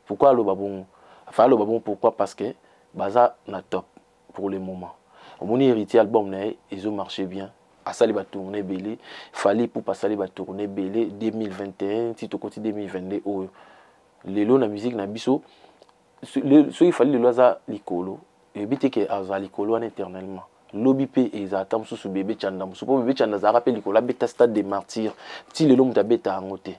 Speaker 3: Pourquoi aloba bongo? Afa aloba bongo pourquoi? Parce que baza na top pour le moment. Omoni, Héritier, album na ye ezomarche bien, asali batournée ebele. Fally Ipupa asali batournée ebele 2021 ti tokoti 2022 oyo. Lelo na musique na biso, soki Fally lelo aza likolo, eyebi te ke azala likolo wana éternellement. Lobi mpe ezala ata mosusu Bebe Chanda mosusu, mpo Bebe Chanda azalaka mpe likolo, abeta Stade de Martyr, ti lelo moto abeta yango te.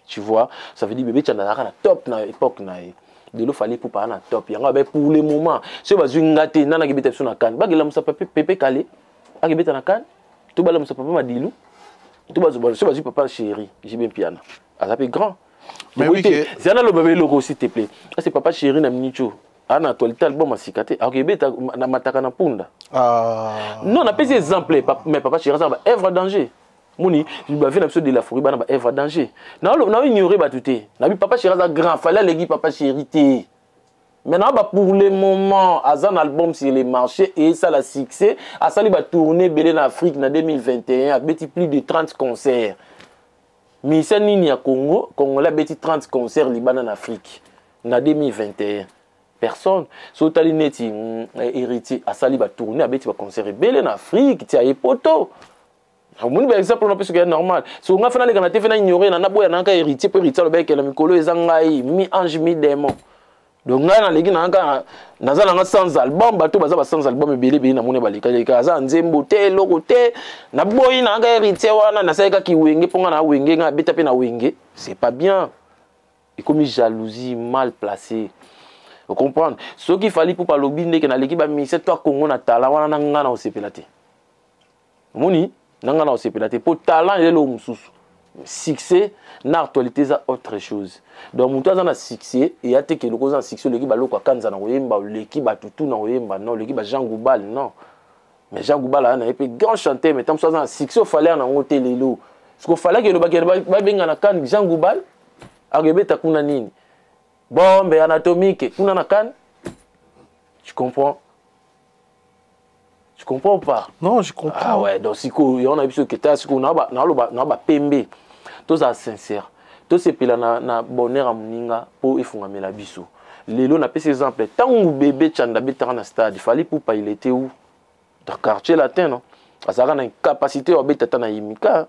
Speaker 3: Tu vois, ça veut dire Bebe Chanda azalaka na top na époque na ye. Lelo Fally Ipupa na top. Yango abe pour le moment, soki bazwi nga te, nani akebeta biso na CAN? Bakelamusa Pepe Kale akebeta na CAN, to balamusa Papa Madilu, to soki bazwi Papa Chéri JB Mpiana, aza mpe grand. Zia naloba be eloko, s'il te plaît. Ase Papa Chéri na minitio ana actualité, album asika te, akebeta na mataka na mpunda. Non, napesi exemple, mais Papa Chéri aza ba œuvre danger. Moni bave na biso de la forêt, bana ba œuvre danger. Na ignore bato te, nabi Papa Chéri aza grand, Fally aleki Papa Chéri te. Maintenant ba pour le moment aza na album sur le marché et esala succès, asali batournée ebele na Afrique na 2021, abeti plus de 30 concerts. Musicien nini ya Congo, congolais, abeti 30 concerts libanda na Afrique na 2021? Personne. So otali neti Héritier asali batournée, abeti baconcert ebele na Afrique, ti aye poto. Omoni baexemple wana mpe soki ya normal, so nga fana aleka na te, fe na ignore na naboya nanga Héritier, mpo Héritier aloba ekela mikolo eza ngai mi ange mi démon. Donc ngai naleki na nga, naza nanga sans album, bato baza ba sans album ebele ebele, namoni balekaleka, aza nzembo te, eloko te. Naboyi na nga Héritier wana, nasali kaka Wenge, mpo nga na Wenge, nga abeta mpe na Wenge. C'est pas bien, ekomi jalousie mal placée, ocomprendre? Soki Fally mpo balobi ndeke naleki bamusicien to akongo na tala wana, na nga na osepela te. Omoni, na nga na osepela te, mpo talent elelo mosusu, succès na actualité eza autre chose. Donc moto aza na succès, eya te ke eloko oza na succès oleki baloko akanza na koyemba, oleki bato tu na koyemba. Non, oleki ba Jean Goubal, non. Mais Jean Goubal aza na ye mpe grand chanteur, mais ntango mosusu aza na succès ofale ya nango te lelo. Soki ofalaki elobaki babenga na CAN Jean Goubal, akebeta kuna nini, bombe anatomique kuna na CAN. Tu comprends? Tu comprends ou pas?
Speaker 2: Non, je comprends.
Speaker 3: Ah ouais, donc sikoyo yango na biso eketa sikoyo naoloba na bapembe, tozala sincère, tosepela na bonheur ya moninga mpo efungamela biso. Lelo napesi exemple, ntango Bebe Chanda abetaka na stade, Fally Ipupa il était où? Dans Quartier Latin, non? Azalaka na incapacité oyo abeta ata na Yimika.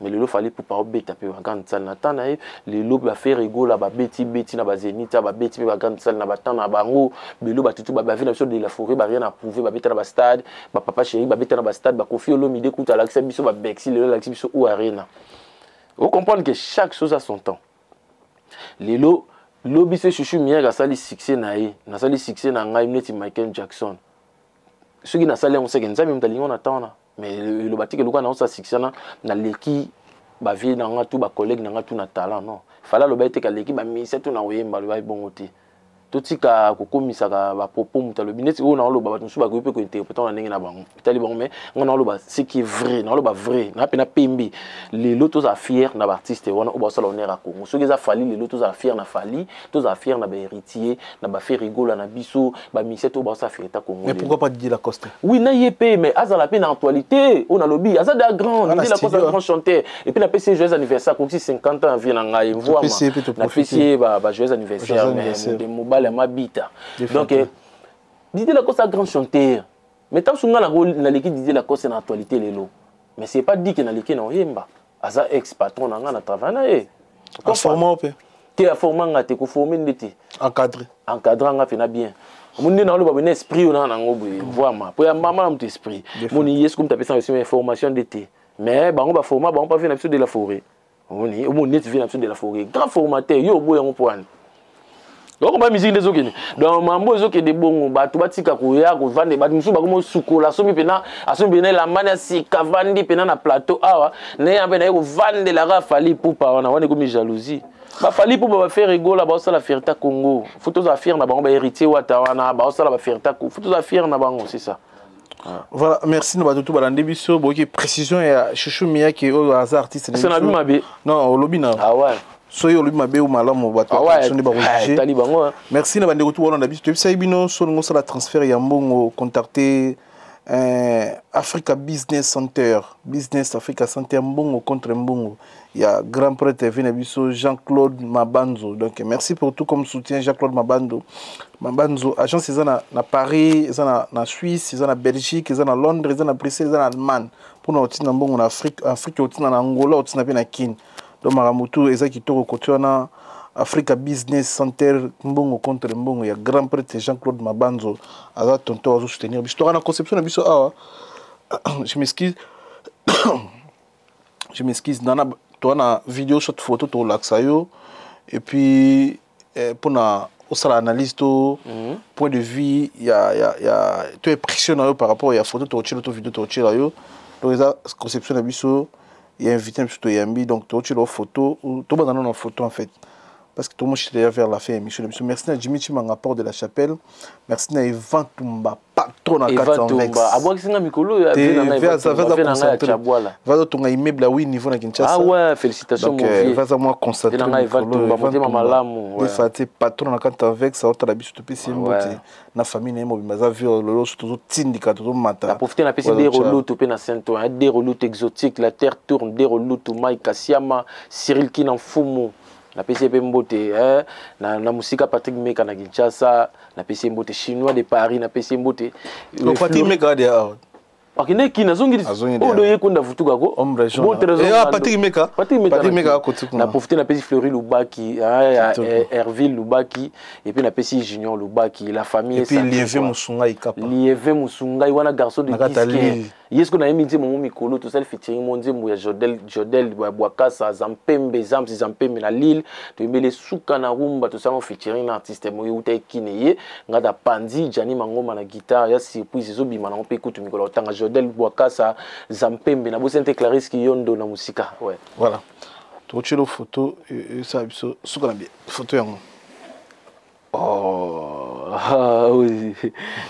Speaker 3: Mais lelo Fally Ipupa obeta mpe bagrande salle na temps na ye. Lelo baFerre Gola babeti beti na baZénith, babeti mpe bagrande salle na batemps na bango. Lelo batutu bavieux na biso de la forêt, baRien à prouver, babeta na bastade. Bapapa chéri babeta na bastade. BaKoffi Olomide kuta alakisa biso baBercy, lelo alakisi biso U Arena. Ocomprendre que chaque chose a son temps. Lelo lobi se Chouchou Miyake asali succès na ye, nasali succès na ngai neti Michael Jackson. Soki nasali yango, seke Nzambe moto alingi na temps wana. Mais eloba tike lokola naosala succès na naleki bavieux na nga tu, bacollègue na nga tu na talent. Non, Fally aloba ete kaleki bamusicien tu na koyemba, aloba bongo te. Totika kokomisaka bapropos. Moto alobi neti oyo naoloba, bato mosusu bakoki mpe kointerpréter na ndenge na bango, etali bango. Mais nga naoloba ce qui est vrai, naoloba vrai na mpe na pembe. Lelo tozala fier na baartiste wana oyo basala honneur ya Congo. Soki eza Fally, lelo tozala fier na Fally, tozala fier na bahéritier, na baFerre Gola na biso, bamusicien to basala fierté Congo.
Speaker 2: Mais pourquoi pas Didier Lacoste?
Speaker 3: Oui, na ye mpe, mais azala mpe na actualité. Oyo nalobi, aza da grand Didier Lacoste, grand chanteur. Et puis napesi ye joyeux anniversaire, akoki 50 ans, vie na ngai mvwama, napesi ye ba joyeux anniversaire, mais mobali ya mabita. Donc Didier Lacoste a grand chanteur, mais ntango so nga naleki Didier Lacoste na actualité lelo, mais c'est pas dit que naleki na oyemba. Aza ex patron na nga, na travail na ye.
Speaker 2: Aforma mpe?
Speaker 3: Te, aforma nga te, koforme nde te.
Speaker 2: Encadré.
Speaker 3: Encadré nga mpe na bien. Omoni nde naoloba boye na esprit oyo naa nango boye, vraiment po ya mama na moto esprit moni ye. Soki moto apesanga biso information nde te, mais bango baforma bango mpa vieux na biso de la forêt. Omoni, omoni neti vieux na biso de la forêt, grand formateur, yo oboya yango mpo wani okoma musique nde ezokende. Donc mambo ezokende bongo, bato batika koya kovande. Bato mosusu bakomi osukola, asombi mpena, asombi mpena elambani ya sika, vandi mpena na plateau awa naye mpe naye kovandelaka Fally Ipupa wana. Wana ekomi jalousie. BaFally Ipupa, baFerre Gola baosala fierté Congo, faut tozala fier na bango. Bahéritier Wata wana baosala bafierté, faut tozala fier na bango, c'est ça.
Speaker 2: Voilà, merci na bato to balandi biso. Boyoki précision ya Chouchou Miyake oyo aza artiste.
Speaker 3: Na bi mabe?
Speaker 2: Non, olobi na
Speaker 3: ah ouais.
Speaker 2: Soki olobi mabe ou malamu, bato nde bakojuge.
Speaker 3: Tali bango.
Speaker 2: Merci na bandeko tu bolanda biso. Toyebisaki bino, so olingi osala transfert ya mbongo, contacter Africa Business Center, Business Africa Center, mbongo contre mbongo ya grand prêtre vi na biso Jean-Claude Mabanzo. Donc merci pour tout comme soutien, Jean-Claude Mabando Mabanzo. Agence eza na Paris, eza na Suisse, eza na Belgique, eza na Londres, eza na Bruxelles, eza na Allemagne. Mpona otinda mbongo na Afrique, Afrique, otinda na Angola, otinda mpe na Kine. Donc makambo tu eza kitoko kote wana. Africa Business Center, mbongo contre mbongo ya grand prêtre Jean-Claude Mabanzo, aza tonton, azosoutenir biso. Toka na conception na biso awa, je m'excuse, je m'excuse, nana toa na video soit photo tolakisa yo et puis mpona osala analyse to point de vue ya to impression na yo par rapport ya photo tokotiela to video tokotiela yo. Donc eza conception na biso ya invité na biso toyambi. Donc tokotiela yo photo, tobanda nano na photo en fait, parce que tout le monde est déjà vers la fin de l'émission. Merci à Jimmy Chimanga, port de la Chapelle. Merci à Evan Tumba, patron à
Speaker 3: 400 Vex. Abwakisi mikolo ya
Speaker 2: Va tonga immeuble à 8 niveau na Kinshasa.
Speaker 3: Ah ouais, félicitations.
Speaker 2: Donc, mon vieux. Va moi concentrer.
Speaker 3: Nanga Evan Tumba, motema malamu.
Speaker 2: Des fati patron na 400 Vex, aotala biso to pesi mbote. Na famille na mo bimaza vu lolo tozo tindika tozo mata.
Speaker 3: Na profiter na pesi des relouts pe na Saint-Ouen, des relouts exotiques, la terre tourne, des relouts Mike Kasiama, Cyril Kinamfumu. Napesi ye mpe mbote na mosika. Patrick Meka na Kinshasa, napesi ye mbote. Chinois de Paris, napesi ye mbote.
Speaker 2: Patrick Meka de awa?
Speaker 3: Akende kini, azongi oyo ye kunda futukako.
Speaker 2: Patrick Meka, Patrick Meka akoti
Speaker 3: kuna. Na profite, napesi Fleury Lubaki, Herville Lubaki, et puis napesi Junior Lubaki, la famille.
Speaker 2: Et puis Lieve Musungai Kapa.
Speaker 3: Lieve Musungai wana, garçon de disque. Ye soki nayembi nzembo mo mikolo tosali featuring mo nzembo ya Jodel, Jodel Bwakasa, Zampembe, Zamsi Zampembe na Lille. Toyembeli suka na rumba, tosala featuring na artiste moko euta ekine ye nga ta pandi Jani Mangoma na guitare ya surprise ezobima nango mpe kutu mikolo otanga. Jodel Bwakasa, Zampembe, na bosani te Clarisse Kiyondo na mosika, ouais.
Speaker 2: Voilà, tokotiela photo esala biso suka na bien photo yango.
Speaker 3: Oh,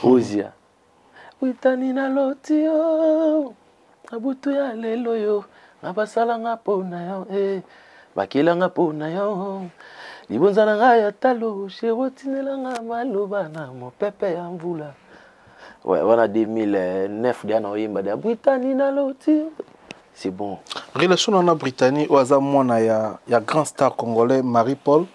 Speaker 3: ozia witani naloti yo na butu ya lelo, yo nga basalanga mpo na yo, bakelanga mpo na yo, libonza na ngai ya talo chéri, otindelanga maloba na mopepe ya mvula. Ouais, wana 2009 deya na oyemba deya Britani naloti, c'est bon.
Speaker 2: Relation na Britanie oyo aza mwana ya grand star congolais Marie Paul,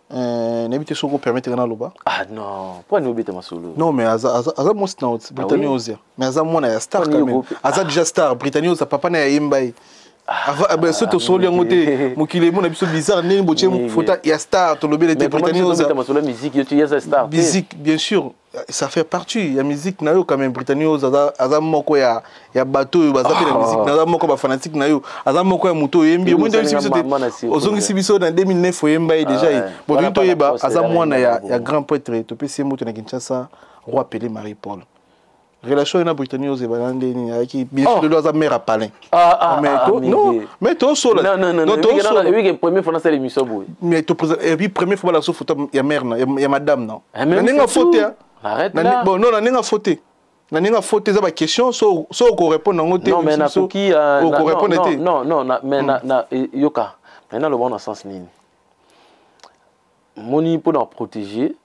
Speaker 2: nayebi te soki opermettre nga naloba.
Speaker 3: Ah non, mpo ani obeta masolo?
Speaker 2: Non, mais aza mwasi na Britanie ozia, mais aza mwana ya star quand même, aza déjà star. Britanie oza papa na ya yemba ye. Ah, ben soki tosoli yango te, mokili emona biso bizarre ndenge botie photo ya star. Tolobeli te Britannie Oza. Musique, bien sûr, ça fait partie ya musique na yo quand même. Britannie Oza aza moko ya bato oyo baza mpe na musique, aza moko bafanatique na yo, aza moko ya moto oyembi. Omoni biso te, ozongisi biso na 2009, oyemba ye déjà ye. Bon, tolingi toyeba, aza mwana ya grand prêtre, topesi ye moto na Kinshasa, roi Pelé Marie Paul. Relation na Britannie oyo ebana ndeni ayaki? Bien sûr, lelo aza mère à palin. Mais non, mais tosola.
Speaker 3: Non, tosola première fois nasala émission boye.
Speaker 2: Mais to et puis première fois bala so photo ya mère na ya madame, non, na ndenge faute.
Speaker 3: Arrête là.
Speaker 2: Bon, non, na ndenge faute, na ndenge faute, eza baquestion so okorépondre yango te.
Speaker 3: Non, mais nakoki.
Speaker 2: Okorépondre te.
Speaker 3: Non, non, mais na yoka maintenant, loba na sens nini moni mpona protéger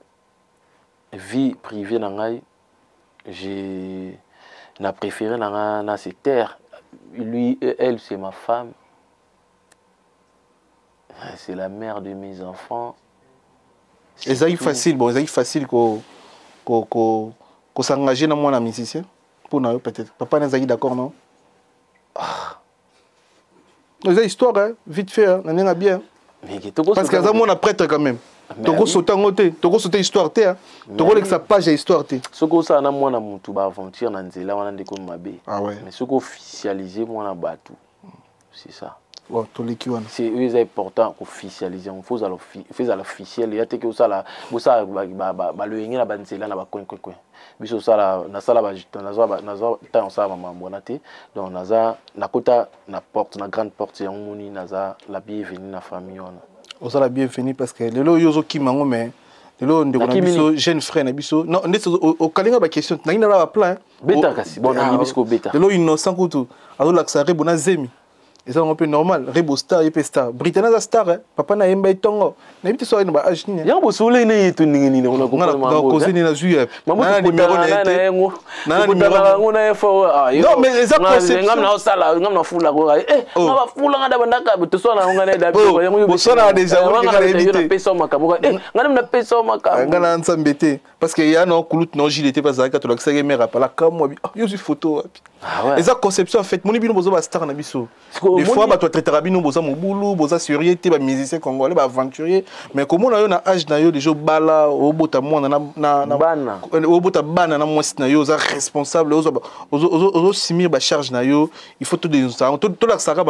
Speaker 3: vie privée na ngai, j'ai na préféré na na se taire. Lui, elle, c'est ma femme, c'est la mère de mes enfants.
Speaker 2: Ezalaki facile? Bon, ezalaki facile ko ko ko ko s'engager na mwana musicien mpona yo? Peut-être papa nazalaki d'accord? Non, ah. Eza histoire, hein? Vite fait, hein? Na ndenge bien, parce que aza mwana prêtre quand même. Tokosota yango te, tokosota histoire te, tokolekisa page ya histoire te.
Speaker 3: Soki osala na mwana motu baaventure na nzela wana, ndeko, mabe. Mais soki officialize mwana bato, c'est ça.
Speaker 2: Bon, toleki wana.
Speaker 3: C'est oyo eza important, koofficialize yango. Faut ezala officiel ya teke osala, bosala baloyenge na banzela na bacoin coin coin. Biso osala, nasala, nazwa ntango osala bamambo wana te. Donc naza nakota na porte, na grande porte yango. Moni, naza la bienvenue na famille wana.
Speaker 2: Ozala bienvenue parce que lelo oyo ozokima yango, mais lelo ndeko na biso, jeune frère na biso, non, ndeti okalinga baquestion nangi nala baplan.
Speaker 3: Beta kasi. Bon, nangi biso kobeta.
Speaker 2: Lelo Innocent kutu azolakisa Rebo na zemi, eza yango mpe normal. Rebo star, ye mpe star. Britannie aza star, papa na yemba etongo, nayebi te so aye na baage nini.
Speaker 3: Yango bosole na ye to ndenge nini?
Speaker 2: Nakoze nini, nazwi yapi
Speaker 3: na numéro na ye te.
Speaker 2: Yango
Speaker 3: na ye fo.
Speaker 2: Non, mais eza
Speaker 3: conception. Ngam na osala, ngam na fula ko eh nga bafula nga da bandaka tosala nga na da.
Speaker 2: Bosala déjà.
Speaker 3: Nga nayebi te, napesa makambo eh nga na napesa makambo.
Speaker 2: Nga na nzambe te, parce que ya na kulutu na Gile te, bazalaka tolakisaki mare apala kamwa bi yo zwi photo wapi. Eza conception en fait. Moni bino boza bastar na biso, des fois bato batraitaka bino boza mobulu, boza sérieux te, bamusicien congolais, baaventurier. Mais komona yo na age na yo déjà obala, obota mwana,
Speaker 3: bana,
Speaker 2: obota bana na mwasi na yo, oza responsable, ozosimir bacharge na yo. Il faut tolakisaka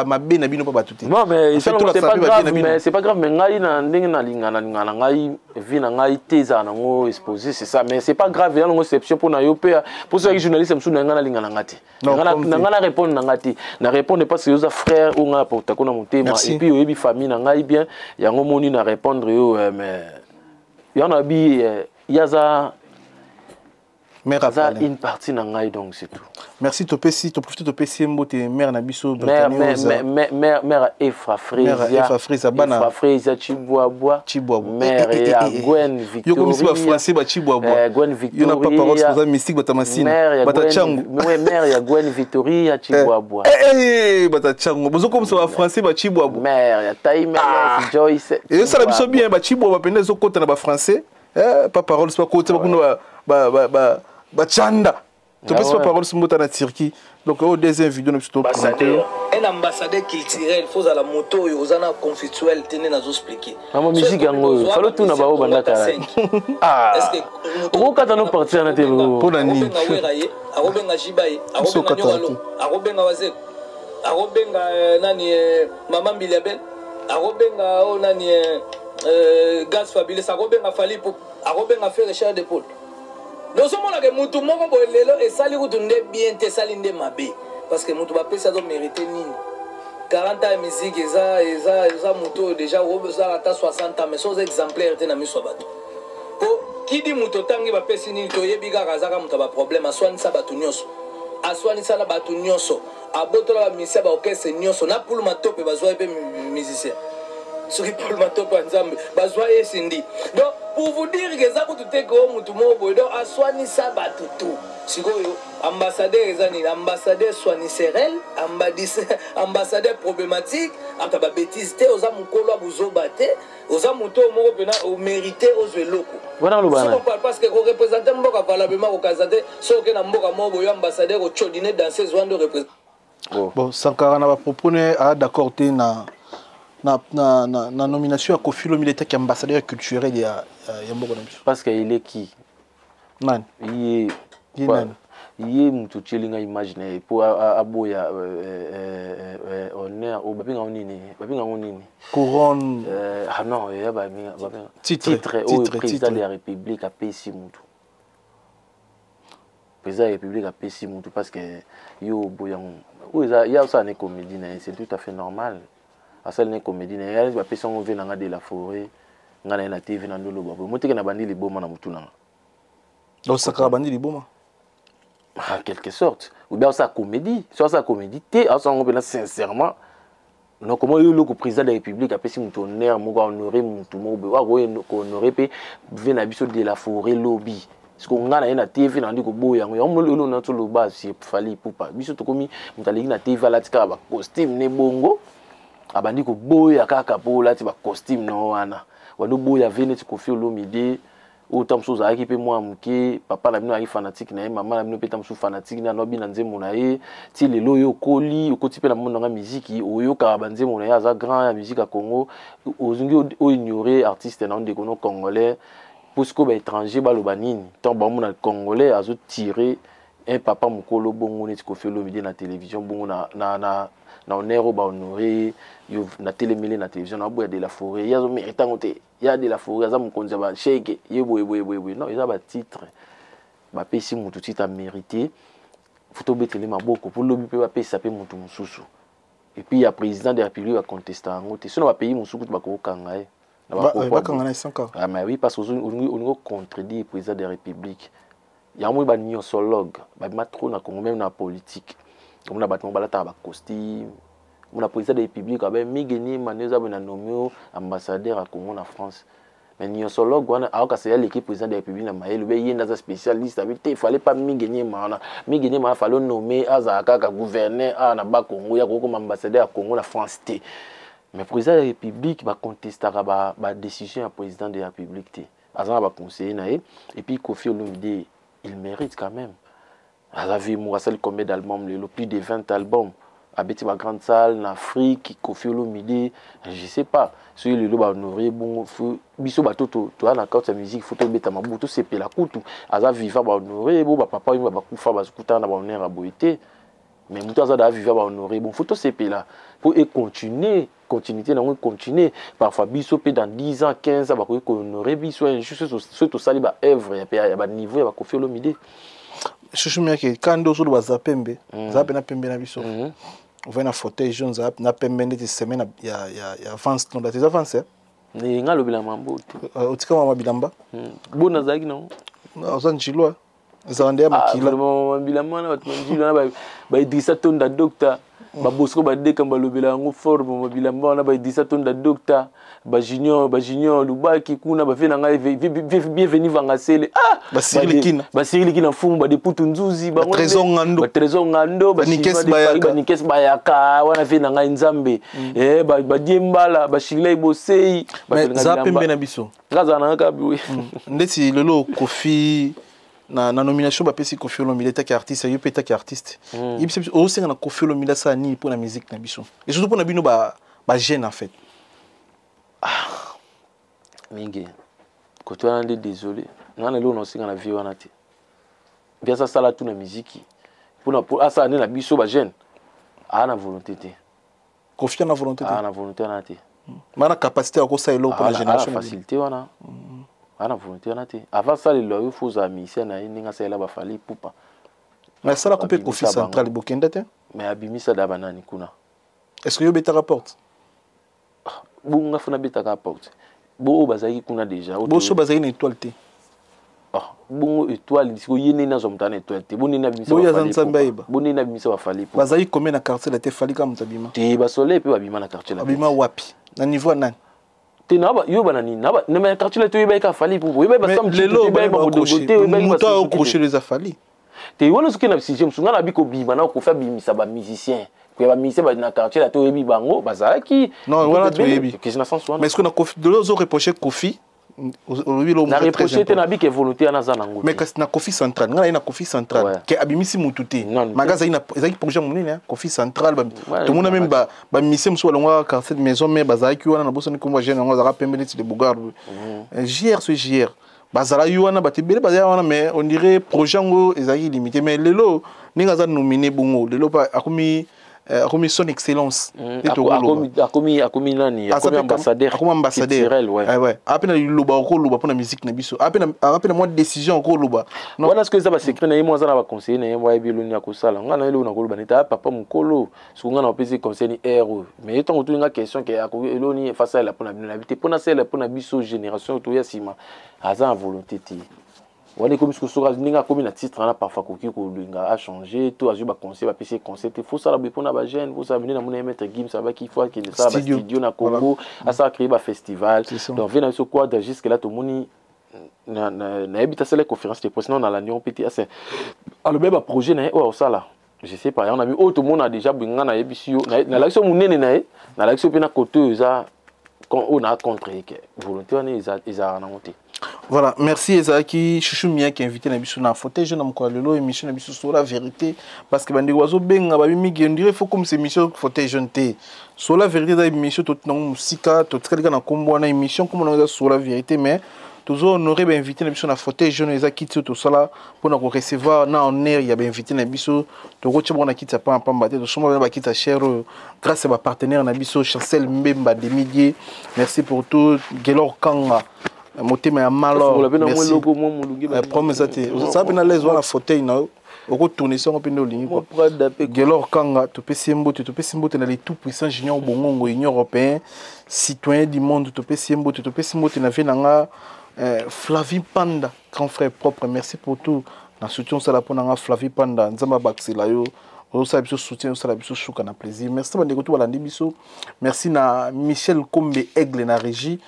Speaker 2: mabe na bino mpo bato te.
Speaker 3: Non, mais c'est pas grave, mais c'est pas grave. Mais ngai na ndenge nalinga, nalinga na ngai vie na ngai te ezala nango exposé, c'est ça. Mais c'est pas grave, ya nango exception mpo na yo mpe mpo soki journaliste mosusu na ngai nalinga na nga te, na ngai na répondre na nga te, na répondre parce que oza frère oyo ngai aportako na motema et puis oyebi famille na ngai bien. Yango moni na répondre yo, mais yango na bi ye aza
Speaker 2: mère.
Speaker 3: Aza une partie na ngai, donc c'est tout.
Speaker 2: Merci. Topesi, toprofite, topesi ye mbote, mère na biso.
Speaker 3: Mère, mère Efra Fresia.
Speaker 2: Efra Fresia, bana.
Speaker 3: Efra Fresia Chibwabwa.
Speaker 2: Chibwabwa.
Speaker 3: Mère ya Gwen Victoria.
Speaker 2: Yo komisi ba français ba Chibwabwa.
Speaker 3: Gwen Victoria.
Speaker 2: Yo na papa Ross boza mystique, bata masina. Bata changu.
Speaker 3: Mère ya Gwen Victoria Chibwabwa.
Speaker 2: Eh, bata changu. Bozo komisa ba français ba Chibwabwa.
Speaker 3: Mère ya Taime Joyce.
Speaker 2: Et ça la biso bien ba Chibwabwa pende zo kota na ba français. Eh, papa Ross ba kota ba kuna ba ba chanda. Topesi pa parole simbota na Turquie. Donc oyo deuxième vidéo na biso toprésente.
Speaker 4: Un ambassadeur culturel, faut ozala moto oyo oza na conflictuel te. Nde nazoexpliquer.
Speaker 3: Mama, musique yango oyo falo tuna bao bandaka, okokata no parti wana te.
Speaker 2: Mpona nini?
Speaker 4: Akobenga Wera ye, akobenga Jiba ye, akobenga Nyokalo, akobenga Wazeko, akobenga nani, mama Mbiliabel, akobenga oyo nani, Gaz Fabilis, akobenga Falipo, akobenga Frère Charles de Paul. Nozomonaka mutu moko boye lelo esali kutu nde bien te, esali nde mabe, parce que mutu bapesi azomérite nini? 40 ans ya musique, eza motu oyo déjà ozala ata 60 ans, mais so oza exemplaire te na miso ya bato. Po kidi moto otangi bapesi nini, toyebi kaka azaka moto ya baproblème, aswanisa bato nyonso, aswanisa na bato nyonso, abotola bamusicien, baorchestre nyonso na Pulu Matope bazwa ye mpe musicien. Soki Pulu Matope ya Nzambe bazwa ye Sindi. Donc pour vous dire que eza kutu te ke o mutu moko boye, donc aswanisa bato tu. Sikoyo ambassadeur eza nini? Ambassadeur swanisserel, ambassadeur problématique, ata babêtise te. Oza mokolo ya buzoba te, oza moto oyo moko mpena omérite ozwa eloko. Parce que koreprésente mboka valablement, kokaza te. Soki oke na mboka moko boyo, ambassadeur ocodine danseuse wana nde oreprésente.
Speaker 3: Oh.
Speaker 2: Bon, Sankara na bapropos ne a d'accord te na nomination ya Koffi Olomide etaki ambassadeur culturel ya mboka na biso.
Speaker 3: Parce que il est qui?
Speaker 2: Nani?
Speaker 3: Ye.
Speaker 2: Ye nani?
Speaker 3: Ye moto otieli ngai image na ye mpo aboya honneur oyo babenga nini, babenga yango nini?
Speaker 2: Couronne.
Speaker 3: Ah non, ya babenga
Speaker 2: Titre.
Speaker 3: Titre oyo
Speaker 2: Titre,
Speaker 3: président
Speaker 2: titre.
Speaker 3: de la République apesi motu, président ya République apesi motu, parce que yo oboyango oyo eza ye asala ne comédie na ye, c'est tout à fait normal. Asali ne comédie na ye, bapesi yango ve na nga de la forêt, nga na ye na TV na ndoloba boye, moteke na bandi liboma na motu na nga.
Speaker 2: Donc Sankara bandi liboma?
Speaker 3: En quelque sorte, ou bien asala comédie, so asala comédie te, asala yango mpena sincèrement. Donc comment yo eloko président de la République apesi moto honneur moko, ahonore motu moko boye, akoki kohonore mpe ve na biso de la forêt lobi, parce que nga na ye na TV nandi koboya yango. Yango eloko na toloba si Fally Ipupa, biso tokomi moto aleki na TV, alati kaka bacostume ne bongo, abandi koboya kaka mpo olati bacostume no wana, bandi oboya ve neti Koffi Olomide oyo ta mosusu ozalaki mpe mwa moke, papa na bino azalaki fanatique na ye, mama na bino mpe ta mosusu fanatique na nobi na nzembo na ye, ti lelo oyo okoli, okoti mpe na monde nanga miziki, oyokaka banzembo na ye, aza grand ya musique ya Congo. Ozongi oignore artiste na yo, ndeko no congolais, mpo sikoyo baétranger baloba nini ntango bamona congolais azotire un papa mokolo bongo neti Koffi Olomide na télévision bongo na honneur oyo bahonore yo na telemele na télévision na boya de la forêt, ye azomérite yango te, ya de la forêt aza mokonzi ya basheke ye boye boye boye boye. Non, eza batitre bapesi motu, titre amérité, faut tobetele maboko mpo lobi mpe bapesa mpe motu mosusu. Et puis ya président de la République, bacontesta yango te, so na bapays mosusu kutu bakokanga ye.
Speaker 2: Bakanga na Sankara?
Speaker 3: Ah mais oui, parce que olingi contredire président de la République. Yango moi banyonsologue babima trop na Congo, même na politique omona bato moko balataka bacostume, omona président de la République abe migeni mane eza boye na nomi ambassadeur ya Congo na France, mais nyonsologue wana aokasa ya leki président de la République na mayele obe ye nde aza spécialiste, abi te, fallait pas migeni ma wana, migeni ma fallait nommer azala kaka gouverneur awa na Bakongo, ya kokoma ambassadeur ya Congo na France te. Mais président de la République, bacontestaka badécision ya président de la République te, aza na baconseiller na ye. Et puis Koffi Olomide, il mérite quand même. Aza vie moko, asali combien d'albums lelo? Plus de 20 albums, abeti bagrande salle na Afrique. Koffi Olomide, je sais pas soki lelo bahonore bongo, biso bato toya na kati ya musique, faut tobeta mabuku, tosepela kutu aza vivant, bahonore bo bapapa oyo bakufa bazokutana na bahonneur ya boye te, mais moto aza daa vivant, bahonore bon, faut tosepela po econtinue, continuité nango econtinue. Parfois biso mpe dans 10 ans, 15 ans, bakoki kohonore biso injuste soki tosali baœuvre ya baniveau ya baKoffi Olomide.
Speaker 2: Chouchou Miyake, ka nde ozoloba, aza pembe, aza mpe na pembe na biso, ovai na fauteuil jaune, aza na pembe ndeti semaine ya avance nonda te, eza avance.
Speaker 3: Nga alobela mambo te.
Speaker 2: Otika mama bilamba.
Speaker 3: Bo nazalaki nango.
Speaker 2: Oza njilwa, ezala nde ya makila.
Speaker 3: Bilamba wana, bato banjili wana, baIdrissa Tonda Docteur, babosco badeka, balobela yango forme bilamba wana, baIdrissa Tonda Docteur, bajunior lubaki kuna, bavie na ngai Bienvenu Vangasele.
Speaker 2: Basirili.
Speaker 3: Basirili Kina, mfumu badeputu nzuzi.
Speaker 2: Trésor Ngando.
Speaker 3: Batrésor Ngando, Banikes Bayaka wana, vie na ngai Nzambe, badie mbala bashilai bosei.
Speaker 2: Za pembe na biso.
Speaker 3: Nga azala nanga kaka boye.
Speaker 2: Ndeti lelo Koffi na nomination bapesi Koffi Olomide etaki artiste, yo mpe etaki artiste, yebisa biso osenga na Koffi Olomide asala nini mpo na musique na biso et surtout mpo na bino bajeune en fait?
Speaker 3: Ah, mingi kote wana nde désolé, nga na eloko na osenga na vie wana te. Mpe asala tu na miziki mpona asala nde na biso bajeune, aa na volonté te.
Speaker 2: Koffi na volonté te?
Speaker 3: Aa na volonté wana te.
Speaker 2: Ma na capacité ya kosala eloko mpo na génération?
Speaker 3: Facilité wana, aa na volonté wana te. Avant asalela yo, faut ozala musicien na ye ndenge asalela baFally Ipupa.
Speaker 2: Mais asalaka mpe Koffi Central, bokende te?
Speaker 3: Mais abimisa da banani kuna?
Speaker 2: Est ce que yo obetaka porte?
Speaker 3: Bongo nga fona betaka porte bo oyo bazalaki kuna déjà.
Speaker 2: Boso bazalaki na étoile te.
Speaker 3: Bongo étoile sikoyo ye nini azwa moto ana étoile te? Bo nini abimisa?
Speaker 2: Boyo aza Nzambe ayeba.
Speaker 3: Bo nini abimisa baFally?
Speaker 2: Bazalaki combien na quartier la te? Fally kaka moto abima.
Speaker 3: Te, basoleil mpe babima na quartier la.
Speaker 2: Abima wapi? Na niveau ya nani?
Speaker 3: Te, na yo bana nini na quartier la te? Oyebaki kaka Fally Ipupa, oyebaki.
Speaker 2: Lelo moto aokroche eza Fally.
Speaker 3: Te, wana soki na sujet mosusu, nga na bi kobima na Koffi abimisa bamusicien, koya bamusicien na quartier la te, oyebi bango bazalaki.
Speaker 2: Non, wana toyebi.
Speaker 3: Na sens wana.
Speaker 2: Mais est ce que na Koffi lelo ozoreproche Koffi Olobi
Speaker 3: Na reproche te, nabi ke volonté wana aza nango.
Speaker 2: Mais kasi na Kofi Central, ngai naye na Kofi Central ke abimisi mutu te. Maga ezalaki projet monene, Kofi Central. Tomona même bamusicien mosusu balongwaka quartier de maison, mais bazalaki wana. Na bosani kombo jeune yango, azalaka pembe neti de Bogard, JR, so JR bazalaki wana, bato ebele bazalaki wana, mais on dirait projet yango ezalaki limité. Mais lelo ndenge aza nominé bongo, lelo mpe akomi son excellence.
Speaker 3: Akomi nani? Akomi ambassadeur.
Speaker 2: Akomi ambassadeur.
Speaker 3: Ouais.
Speaker 2: Ape na liloba okoloba mpona musique na biso, ape na mwa décision okoloba.
Speaker 3: Wana soki eza basecret na ye, mo aza na baconseiller na ye, mo ayebi eloni ya kosala. Nga na ye, eloko nakoloba neti aya papa mokolo, soki nga na opesi conseil ni aire oyo, mais ye ntango otuni nga question ke eloni efasalela mpona bino, nayebi te. Mpona salela mpona biso génération toya nsima, aza na volonté te. Wana ekomi soki soki ndenge akomi na titre wana, parfois akoki kolinga achanger to azwi baconseil, bapesi ye conseil te. Fosala boye mpona bajeune, fosala bine. Namona ye maître Gims abaki fo akende sala bastudio na Congo, asala créer bafestival. Donc ve na biso Quadra, jusque là tomoni, nayebi te asala conférence de presse non, nalandi yango mpe te. Ase alobi baprojet na ye oyo akosala, je sais pas. Yango na bi oyo tomona déjà boye, nga nayebisi yo, nalakisi yo monene na ye, nalakisi yo mpe na côté oyo eza oyo na contre ye, ke volonté wana ezalaka nango te.
Speaker 2: Voilà, merci. Ezalaki Chouchou Miyaki, invité na biso na fauteuil jaune na mokolo ya lelo, émission na biso sur la vérité, parce que bandeko bazobenga babi mingi, on dirait faut comme cette émission fauteuil jaune te. Sur la vérité eza émission totinango mosika, totikali kaka na nkombo wana. Émission nkombo nango eza sur la vérité, mais tozo honorer bainvité na biso na fauteuil jaune. Eza kiti oyo tosala mpona korecevoir na honneur ya bainvité na biso. Tokotia bango na kiti ya pamba te, tosomba bana bakiti ya cher oyo grâce ya bapartenaire na biso: Chancel Mbemba Demidie, merci pour tout. Gelor Kanga, motema ya malor, merci. Problème eza te, ozala mpe na l'aise wana. Fauteuil na yo okotourne sango mpe nde olingi. Gelor Kanga, topesi ye mbote. Topesi mbote na le tout puissant Junior Bongongo, Union européen, citoyen du monde, topesi ye mbote. Topesi mbote na vie na nga Flavie Panda, grand frère propre, merci pour tout na soutien osala mpo na nga. Flavie Panda, Nzambe abakisela yo. Ozosala biso soutien, osala biso suka na plaisir. Merci bandeko to balandi biso. Merci na Michel Kombe Aigle na régie.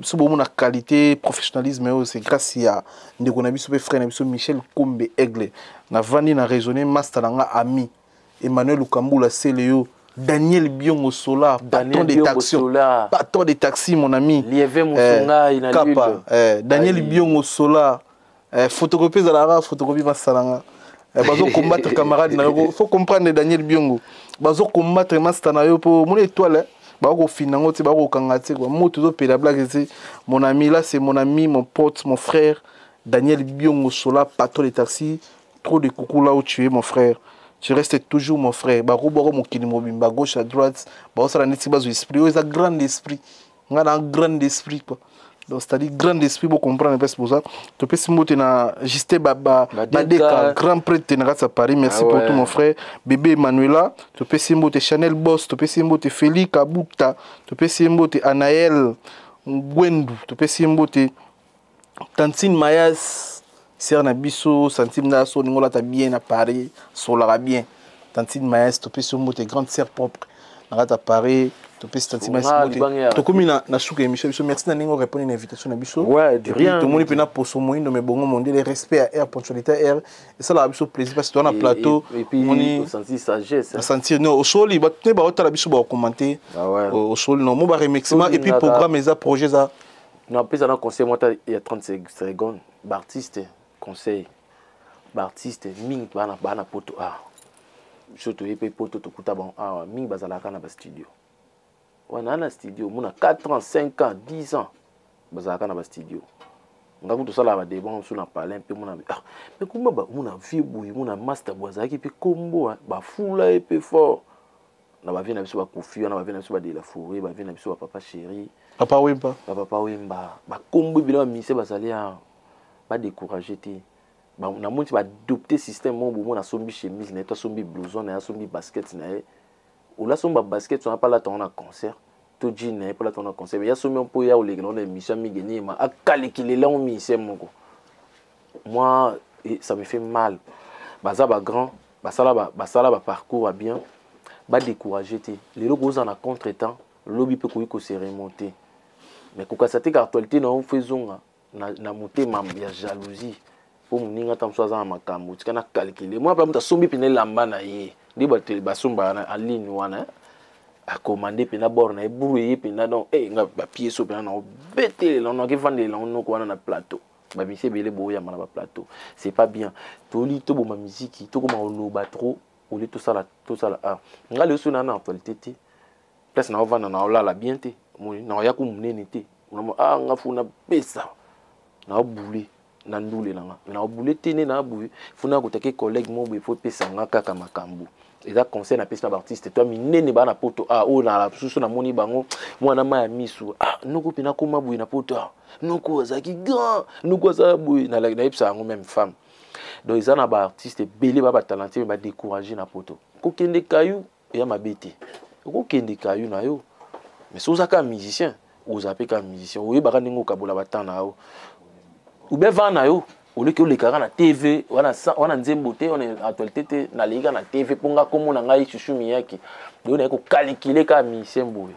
Speaker 2: So bomona qualité, professionnalisme oyo, c'est grâce ya ndeko na biso mpe frère na biso Michel Kombe Aigle. Navandi na raisonner master na nga, ami Emmanuel Lukambula Seleyo, Daniel Biongo Sola, patron des taxis, patron des taxis, mon ami.
Speaker 3: Lieve Musunga, eh,
Speaker 2: Kapa, eh, Daniel Biongo Sola, eh, photocopie ezalaka, photocopie masalanga. Eh, bazo combattre camarade na yo, faut comprendre Daniel Biongo. Bazo combattre master na yo po mon étoile, bakofina yango te, bakokanga te, quoi. Moto ozopela blague te. Mon ami là, c'est mon ami, mon pote, mon frère Daniel Biongo Sola, patron des taxis. Trop de coucou là où tu es, mon frère. Tu restes toujours mon frère. Bakobwaka mokili mobimba, gauche à droite, baosala neti bazwa esprit oyo eza grand esprit. Nga na grand esprit, quoi. Donc c'est-à-dire grand esprit, bocomprendre mpesi boza. Topesi mbote na Justin Badeka, grand prêtre na kati ya Paris, merci pour tout, mon frère. Bébé Emmanuela, topesi mbote. Chanel Boss, topesi mbote. Félix Kabukta, topesi mbote. Anaël Ngwendu, topesi mbote. Tantine Mayas, sœur na biso santime na so olingi olata bien na Paris, solaka bien. Tantine Mayas, topesi yo mbote, grande sœur propre na kati ya Paris. Topesi tantine Mayas mbote. Tokomi na suka émission biso. Merci na ndenge orépondre na invitation na biso.
Speaker 3: Ouais, de rien.
Speaker 2: Tomoni mpena poso moyindo, me bongo mondele, respect ya air, ponctualité ya air esalaka biso plaisir, parce que toza na plateau.
Speaker 3: Moni sentir sagesse.
Speaker 2: Sentir non, osoli bato ne baotala biso, bakocommenter osoli non mo baremerciement et puis programme eza, projet eza.
Speaker 3: Napesa na conseil moko ata ya 30 secondes. Baartiste, conseil baartiste mingi bana poto awa. Biso toye mpe poto, tokuta bango awa mingi, bazalaka na bastudio wana. Na studio omona 4 ans, 5 ans, 10 ans, bazalaka na bastudio. Nga kutu tosalaka badébat mosusu na palin mpe mona, ah, mais kuma omona vie boye, mona master boye azalaki mpe kombo bafula ye mpe fort na bavie na biso, bakofi wana, bavie na biso badela fourré, bavie na biso bapapa chéri.
Speaker 2: Papa Wemba.
Speaker 3: Bapapa Wemba, bakombo ebele, bamise bazali awa, badécourage te. Namoni ti baadopte système moko bomona, asombi chemise na ye to asombi blouson na ye, asombi basket na ye. Ola asombi babasket wana mpo alata yango na concert, to jean na ye mpo alata yango na concert, mais ya sombi mpo ya olekela ngo na émission mingi niyema akalekile yango mise moko. Moi, ça me fait mal. Baza bagrand, basala baparcours ya bien, badécourage te. Lelo kozala na contre temps, lobi mpe koyi kose remonter, mais kokasa te ka actualité na yo fo ezonga na motema ya jalousie mpo moninga ata mosusu aza na makambo. Tika na calcule mwa mpe moto asombi mpena elamba na ye nde bato basombaka na en ligne wana. Akomande mpenza bord na ye buru eye mpenza. Donc nga bapiese oyo mpenza na obetelela ngo, nakevandelela ngo noko wana na plateau. Bamisi ebele boyamba na baplateau, c'est pas bien. Toli toboma miziki, tokoma koloba trop olie tosala tosala. Ah, nga lelo soki naa na actualité te, place na ovanda na olala bien te, na oya ku monene te. Ah, nga fu napesa naobule na ndule na nga, mais naobule te nde naboye fu nakotaki collègue mo boye fo epesa nga kaka makambo. Eza conseil napesi na baartiste to minene baa na poto. Ah, oyo na susu namoni bango mwana mai ya misu. Ah, noko mpe nakoma boye na poto. Ah, noko azalaki grand, noko azala boye, nayebisa yango même femme. Donc eza na baartiste ebele ba batalentie me badécourage na poto. Kokende kayu eya mabe te, okokende kayu na yo, mais so oza kaka musicien, oza mpe kaka musicien, oyebaka ndenge okabola batemps na yo ou bien vent na yo. Oleki olekaka na TV wana, wana nzembo te, wana actualité te. Naleki kaka na TV mpo nga kombo na ngai Chouchou Miyake. Donc naye kokalikile kaka musicien boye.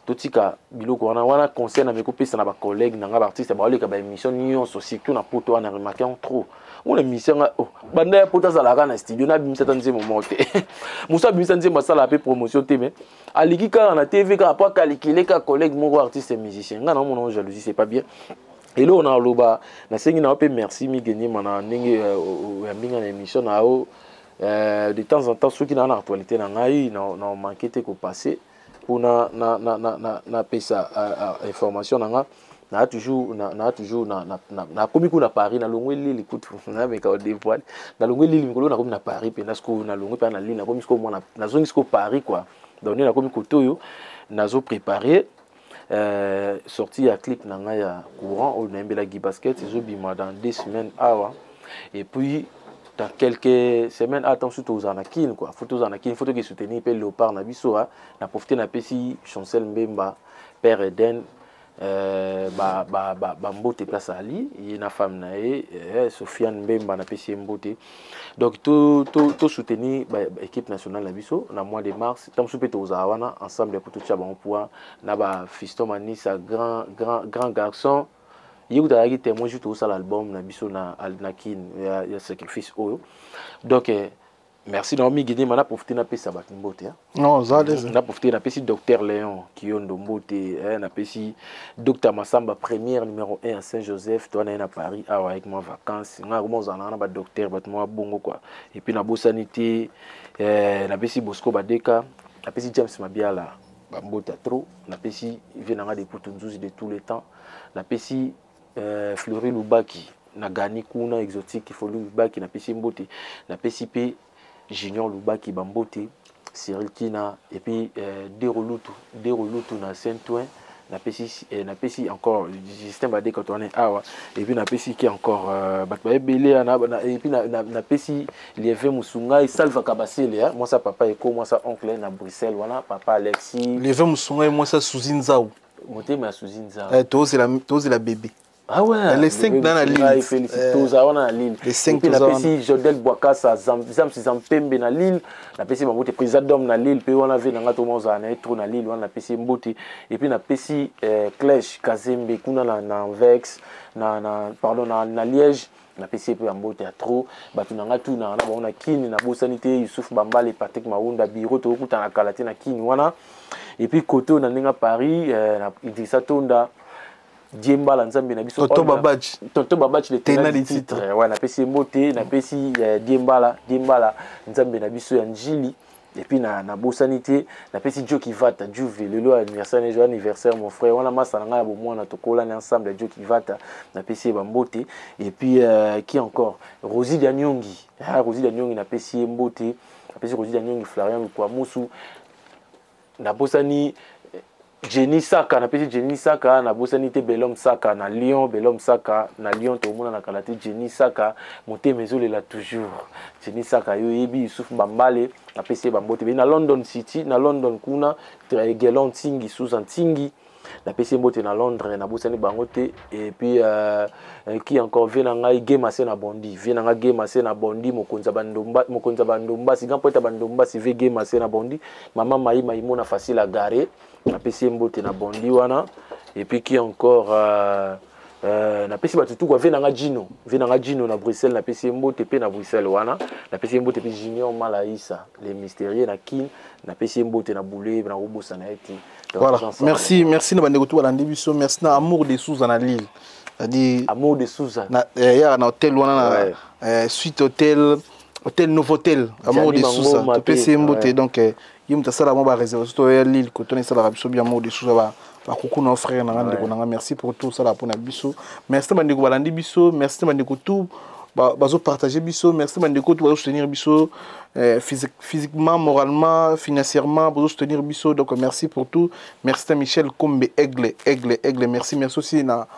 Speaker 3: Totika biloko wana. Wana conseil na mekopesa na bacollègue na nga baartiste baoleka baémission nyonso, surtout na poto wana. Remarque yango trop, mona émission nga, oh, banda ya poto azalaka na studio, nabimisa ata nzembo moko te. Mosu abimisa nzembo, asalaka mpe promotion te, mais aliki kaka na TV kaka po akalikile kaka collègue moko artiste musicien. Nga naomona jalousie, c'est pas bien. Eloko na oloba, nasengi na yo mpe merci Migeniema na ndenge oyambi nga na émission na yo. De temps en temps, soki naa na actualité na ngai, na manke te kopasser mpona napesa information na nga. Naa toujours na toujours nakomi kuna Paris, nalongwe Lille. Kutu nameka odévoile, nalongwe Lille mikolo, nakomi na Paris mpenza. Sikoyo nalongwe mpenza na Lille, nakomi sikoyo mwana, nazongi sikoyo Paris quoi. Donc nde nakomi kote oyo, nazoprépare sortie ya clip na ngai ya courant oyo nayembelaki basket, ezobima dans 2 semaines awa. Et puis dans quelques semaines, ata mosusu tozala na Kine quoi. Faut tozala na Kine, faut toke soutenir mpe Léopard na biso. Na profite, napesi Chancel Mbemba, père Eden, bambote place ali ye na femme na ye, Sofiane Mbemba, napesi ye mbote. Donc to soutenir baéquipe nationale na biso na mois de mars. Ntango mosusu mpe tozala wana ensemble po totia bango poids na bafiston Manisa, grand, grand, grand garçon. Ye kuta azalaki témoin jour tozosala album na biso na Kine ya sacrifice oyo. Donc merci na mingi ndima. Na profite, napesa bato mbote.
Speaker 2: Non, oza à l'aise.
Speaker 3: Na profite, napesi docteur Léon Kiondo mbote, napesi docteur Masamba, première numéro 1 à Saint-Joseph, to na ye na Paris awa avec moi vacances. Nga koma ozala na badocteur, bato mwa bongo quoi. Et puis nabosani te, napesi Bosco Badeka, napesi James Mabiala bambote ya trop, napesi vie na nga depuis Nzuzi de tous les temps, napesi Fleury Lubaki na gani kuna exotique, Fleury Lubaki, napesi mbote, napesi mpe Junior Lubaki bambote, Cyril Kina, et puis Derolutu, Derolutu na Saint-Ouen, napesi napesi encore Justin Badeka, towana awa. Et puis napesi ki encore bato baebele, et puis napesi Lieve Musungai, Salva Kabasele, mwasa papa eko, mwasa oncle na Bruxelles wana, papa Alexis.
Speaker 2: Lieve Musungai, mwasa Suzi Nzau.
Speaker 3: Motema ya Suzi Nzau.
Speaker 2: Tozela bébé.
Speaker 3: Ah ouais.
Speaker 2: Les 5 dans la Lille.
Speaker 3: Félicite toza wana na Lille.
Speaker 2: Les 5.
Speaker 3: Puis napesi Jodel Bwakasa, Zamsi Zampembe na Lille, napesi bambote, président d'homme na Lille mpe wana ve na nga toma ozala na ye trop na Lille wana, napesi mbote. Et puis napesi Clèche Kazembe kuna na Anvers, na pardon, na Liège, napesi ye mpe ya mbote ya trop. Bato na nga tu na bango na Kini, nabosani te Yusuf Bambale, Patrick Maunda, biro tokokutana kala te na Kini wana. Et puis kote oyo na ndenge Paris, na Idrissa Tonda Diembala, nzambe na biso.
Speaker 2: Tonton Babachi.
Speaker 3: Tonton Babachi, le tenant du titre. Ouais, napesi ye mbote, napesi Diembala, Diembala, nzambe na biso ya Njili. Et puis na nabosani te, napesi Joki Vata Juve, lelo anniversaire, joyeux anniversaire mon frère. Wana masa na ngai ya bomwana, tokolani ensemble. Joki Vata, napesi ye bambote. Et puis qui encore? Rosie Danyongi, ah, Rosie Danyongi, napesi ye mbote, napesi Rosie Danyongi, Florian Lukwamusu. Nabosani Jenny Saka, napesi Jenny Saka, nabosani te Belhomme Saka na Lyon, Belhomme Saka na Lyon, tomona na kala te Jenny Saka, motema ezolela toujours. Jenny Saka, yo yebi Yusuf Bambale, napesi ye bambote. Be na London City, na London kuna, Gelon Ntingi, Susan Ntingi, napesi ye mbote na Londres, nabosani bango te. Et puis qui encore? Vie na ngai Gemase na Bondi, vie na ngai Gemase na Bondi, mokonzi ya bandomba, mokonzi ya bandombasi, grand poète ya bandombasi, vie Gemase na Bondi, mama Mai Maimona facile à garer, napesi ye mbote na Bondi wana. Et puis qui encore? Napesi bato tu, quoi. Ve nanga Gino, ve nanga Gino na Bruxelles, napesi ye mbote mpe na Bruxelles wana, napesi ye mbote mpe. Junior Malaisa le mystérieux na Kin, napesi ye mbote na Boule, nakobosana ye te.
Speaker 2: Voilà, merci, merci na bandeko tu balandi biso. Merci na Amour de Souza na Lille, c'est-à-dire
Speaker 3: Amour de Souza.
Speaker 2: Na yaka na hôtel wana na suite hôtel, hôtel Novotel, Amour de Souza, topesi ye mbote. Donc ye moto asala mwa baréservation toya Lille, kotona esalaka biso bien. Amour de Souza, bakuku na frère na nga, ndeko na nga, merci pour tout osala mpona biso. Merci na bandeko balandi biso, merci na bandeko tout bazopartage biso, merci na bandeko tout bazosoutenir biso physiquement, moralement, financièrement, bazosoutenir biso. Donc merci pour tout. Merci na Michel Kombe, Aigle, Aigle, Aigle, merci. Merci aussi na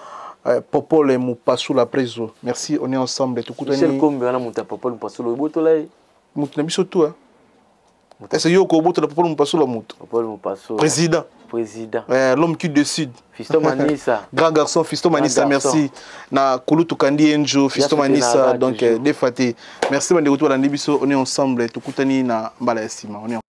Speaker 2: Popol Mupasula Preso, merci. On est ensemble.
Speaker 3: Tukutani. Michel Kombe wana moto ya Popol Mupasula, obotola ye.
Speaker 2: Moto na biso tu, hein. Est-ce que yo kobotola Popol Mupasula moto?
Speaker 3: Popol Mupasula.
Speaker 2: Président.
Speaker 3: Président.
Speaker 2: L'homme qui décide.
Speaker 3: Fiston Manissa.
Speaker 2: Grand garçon, Fiston Manissa, merci. Na Kulutu Kandi Enjo, Fiston Manissa, donc Defate. Merci bandeko tu balandi biso, on est ensemble, tukutani na mbala ya sima. On est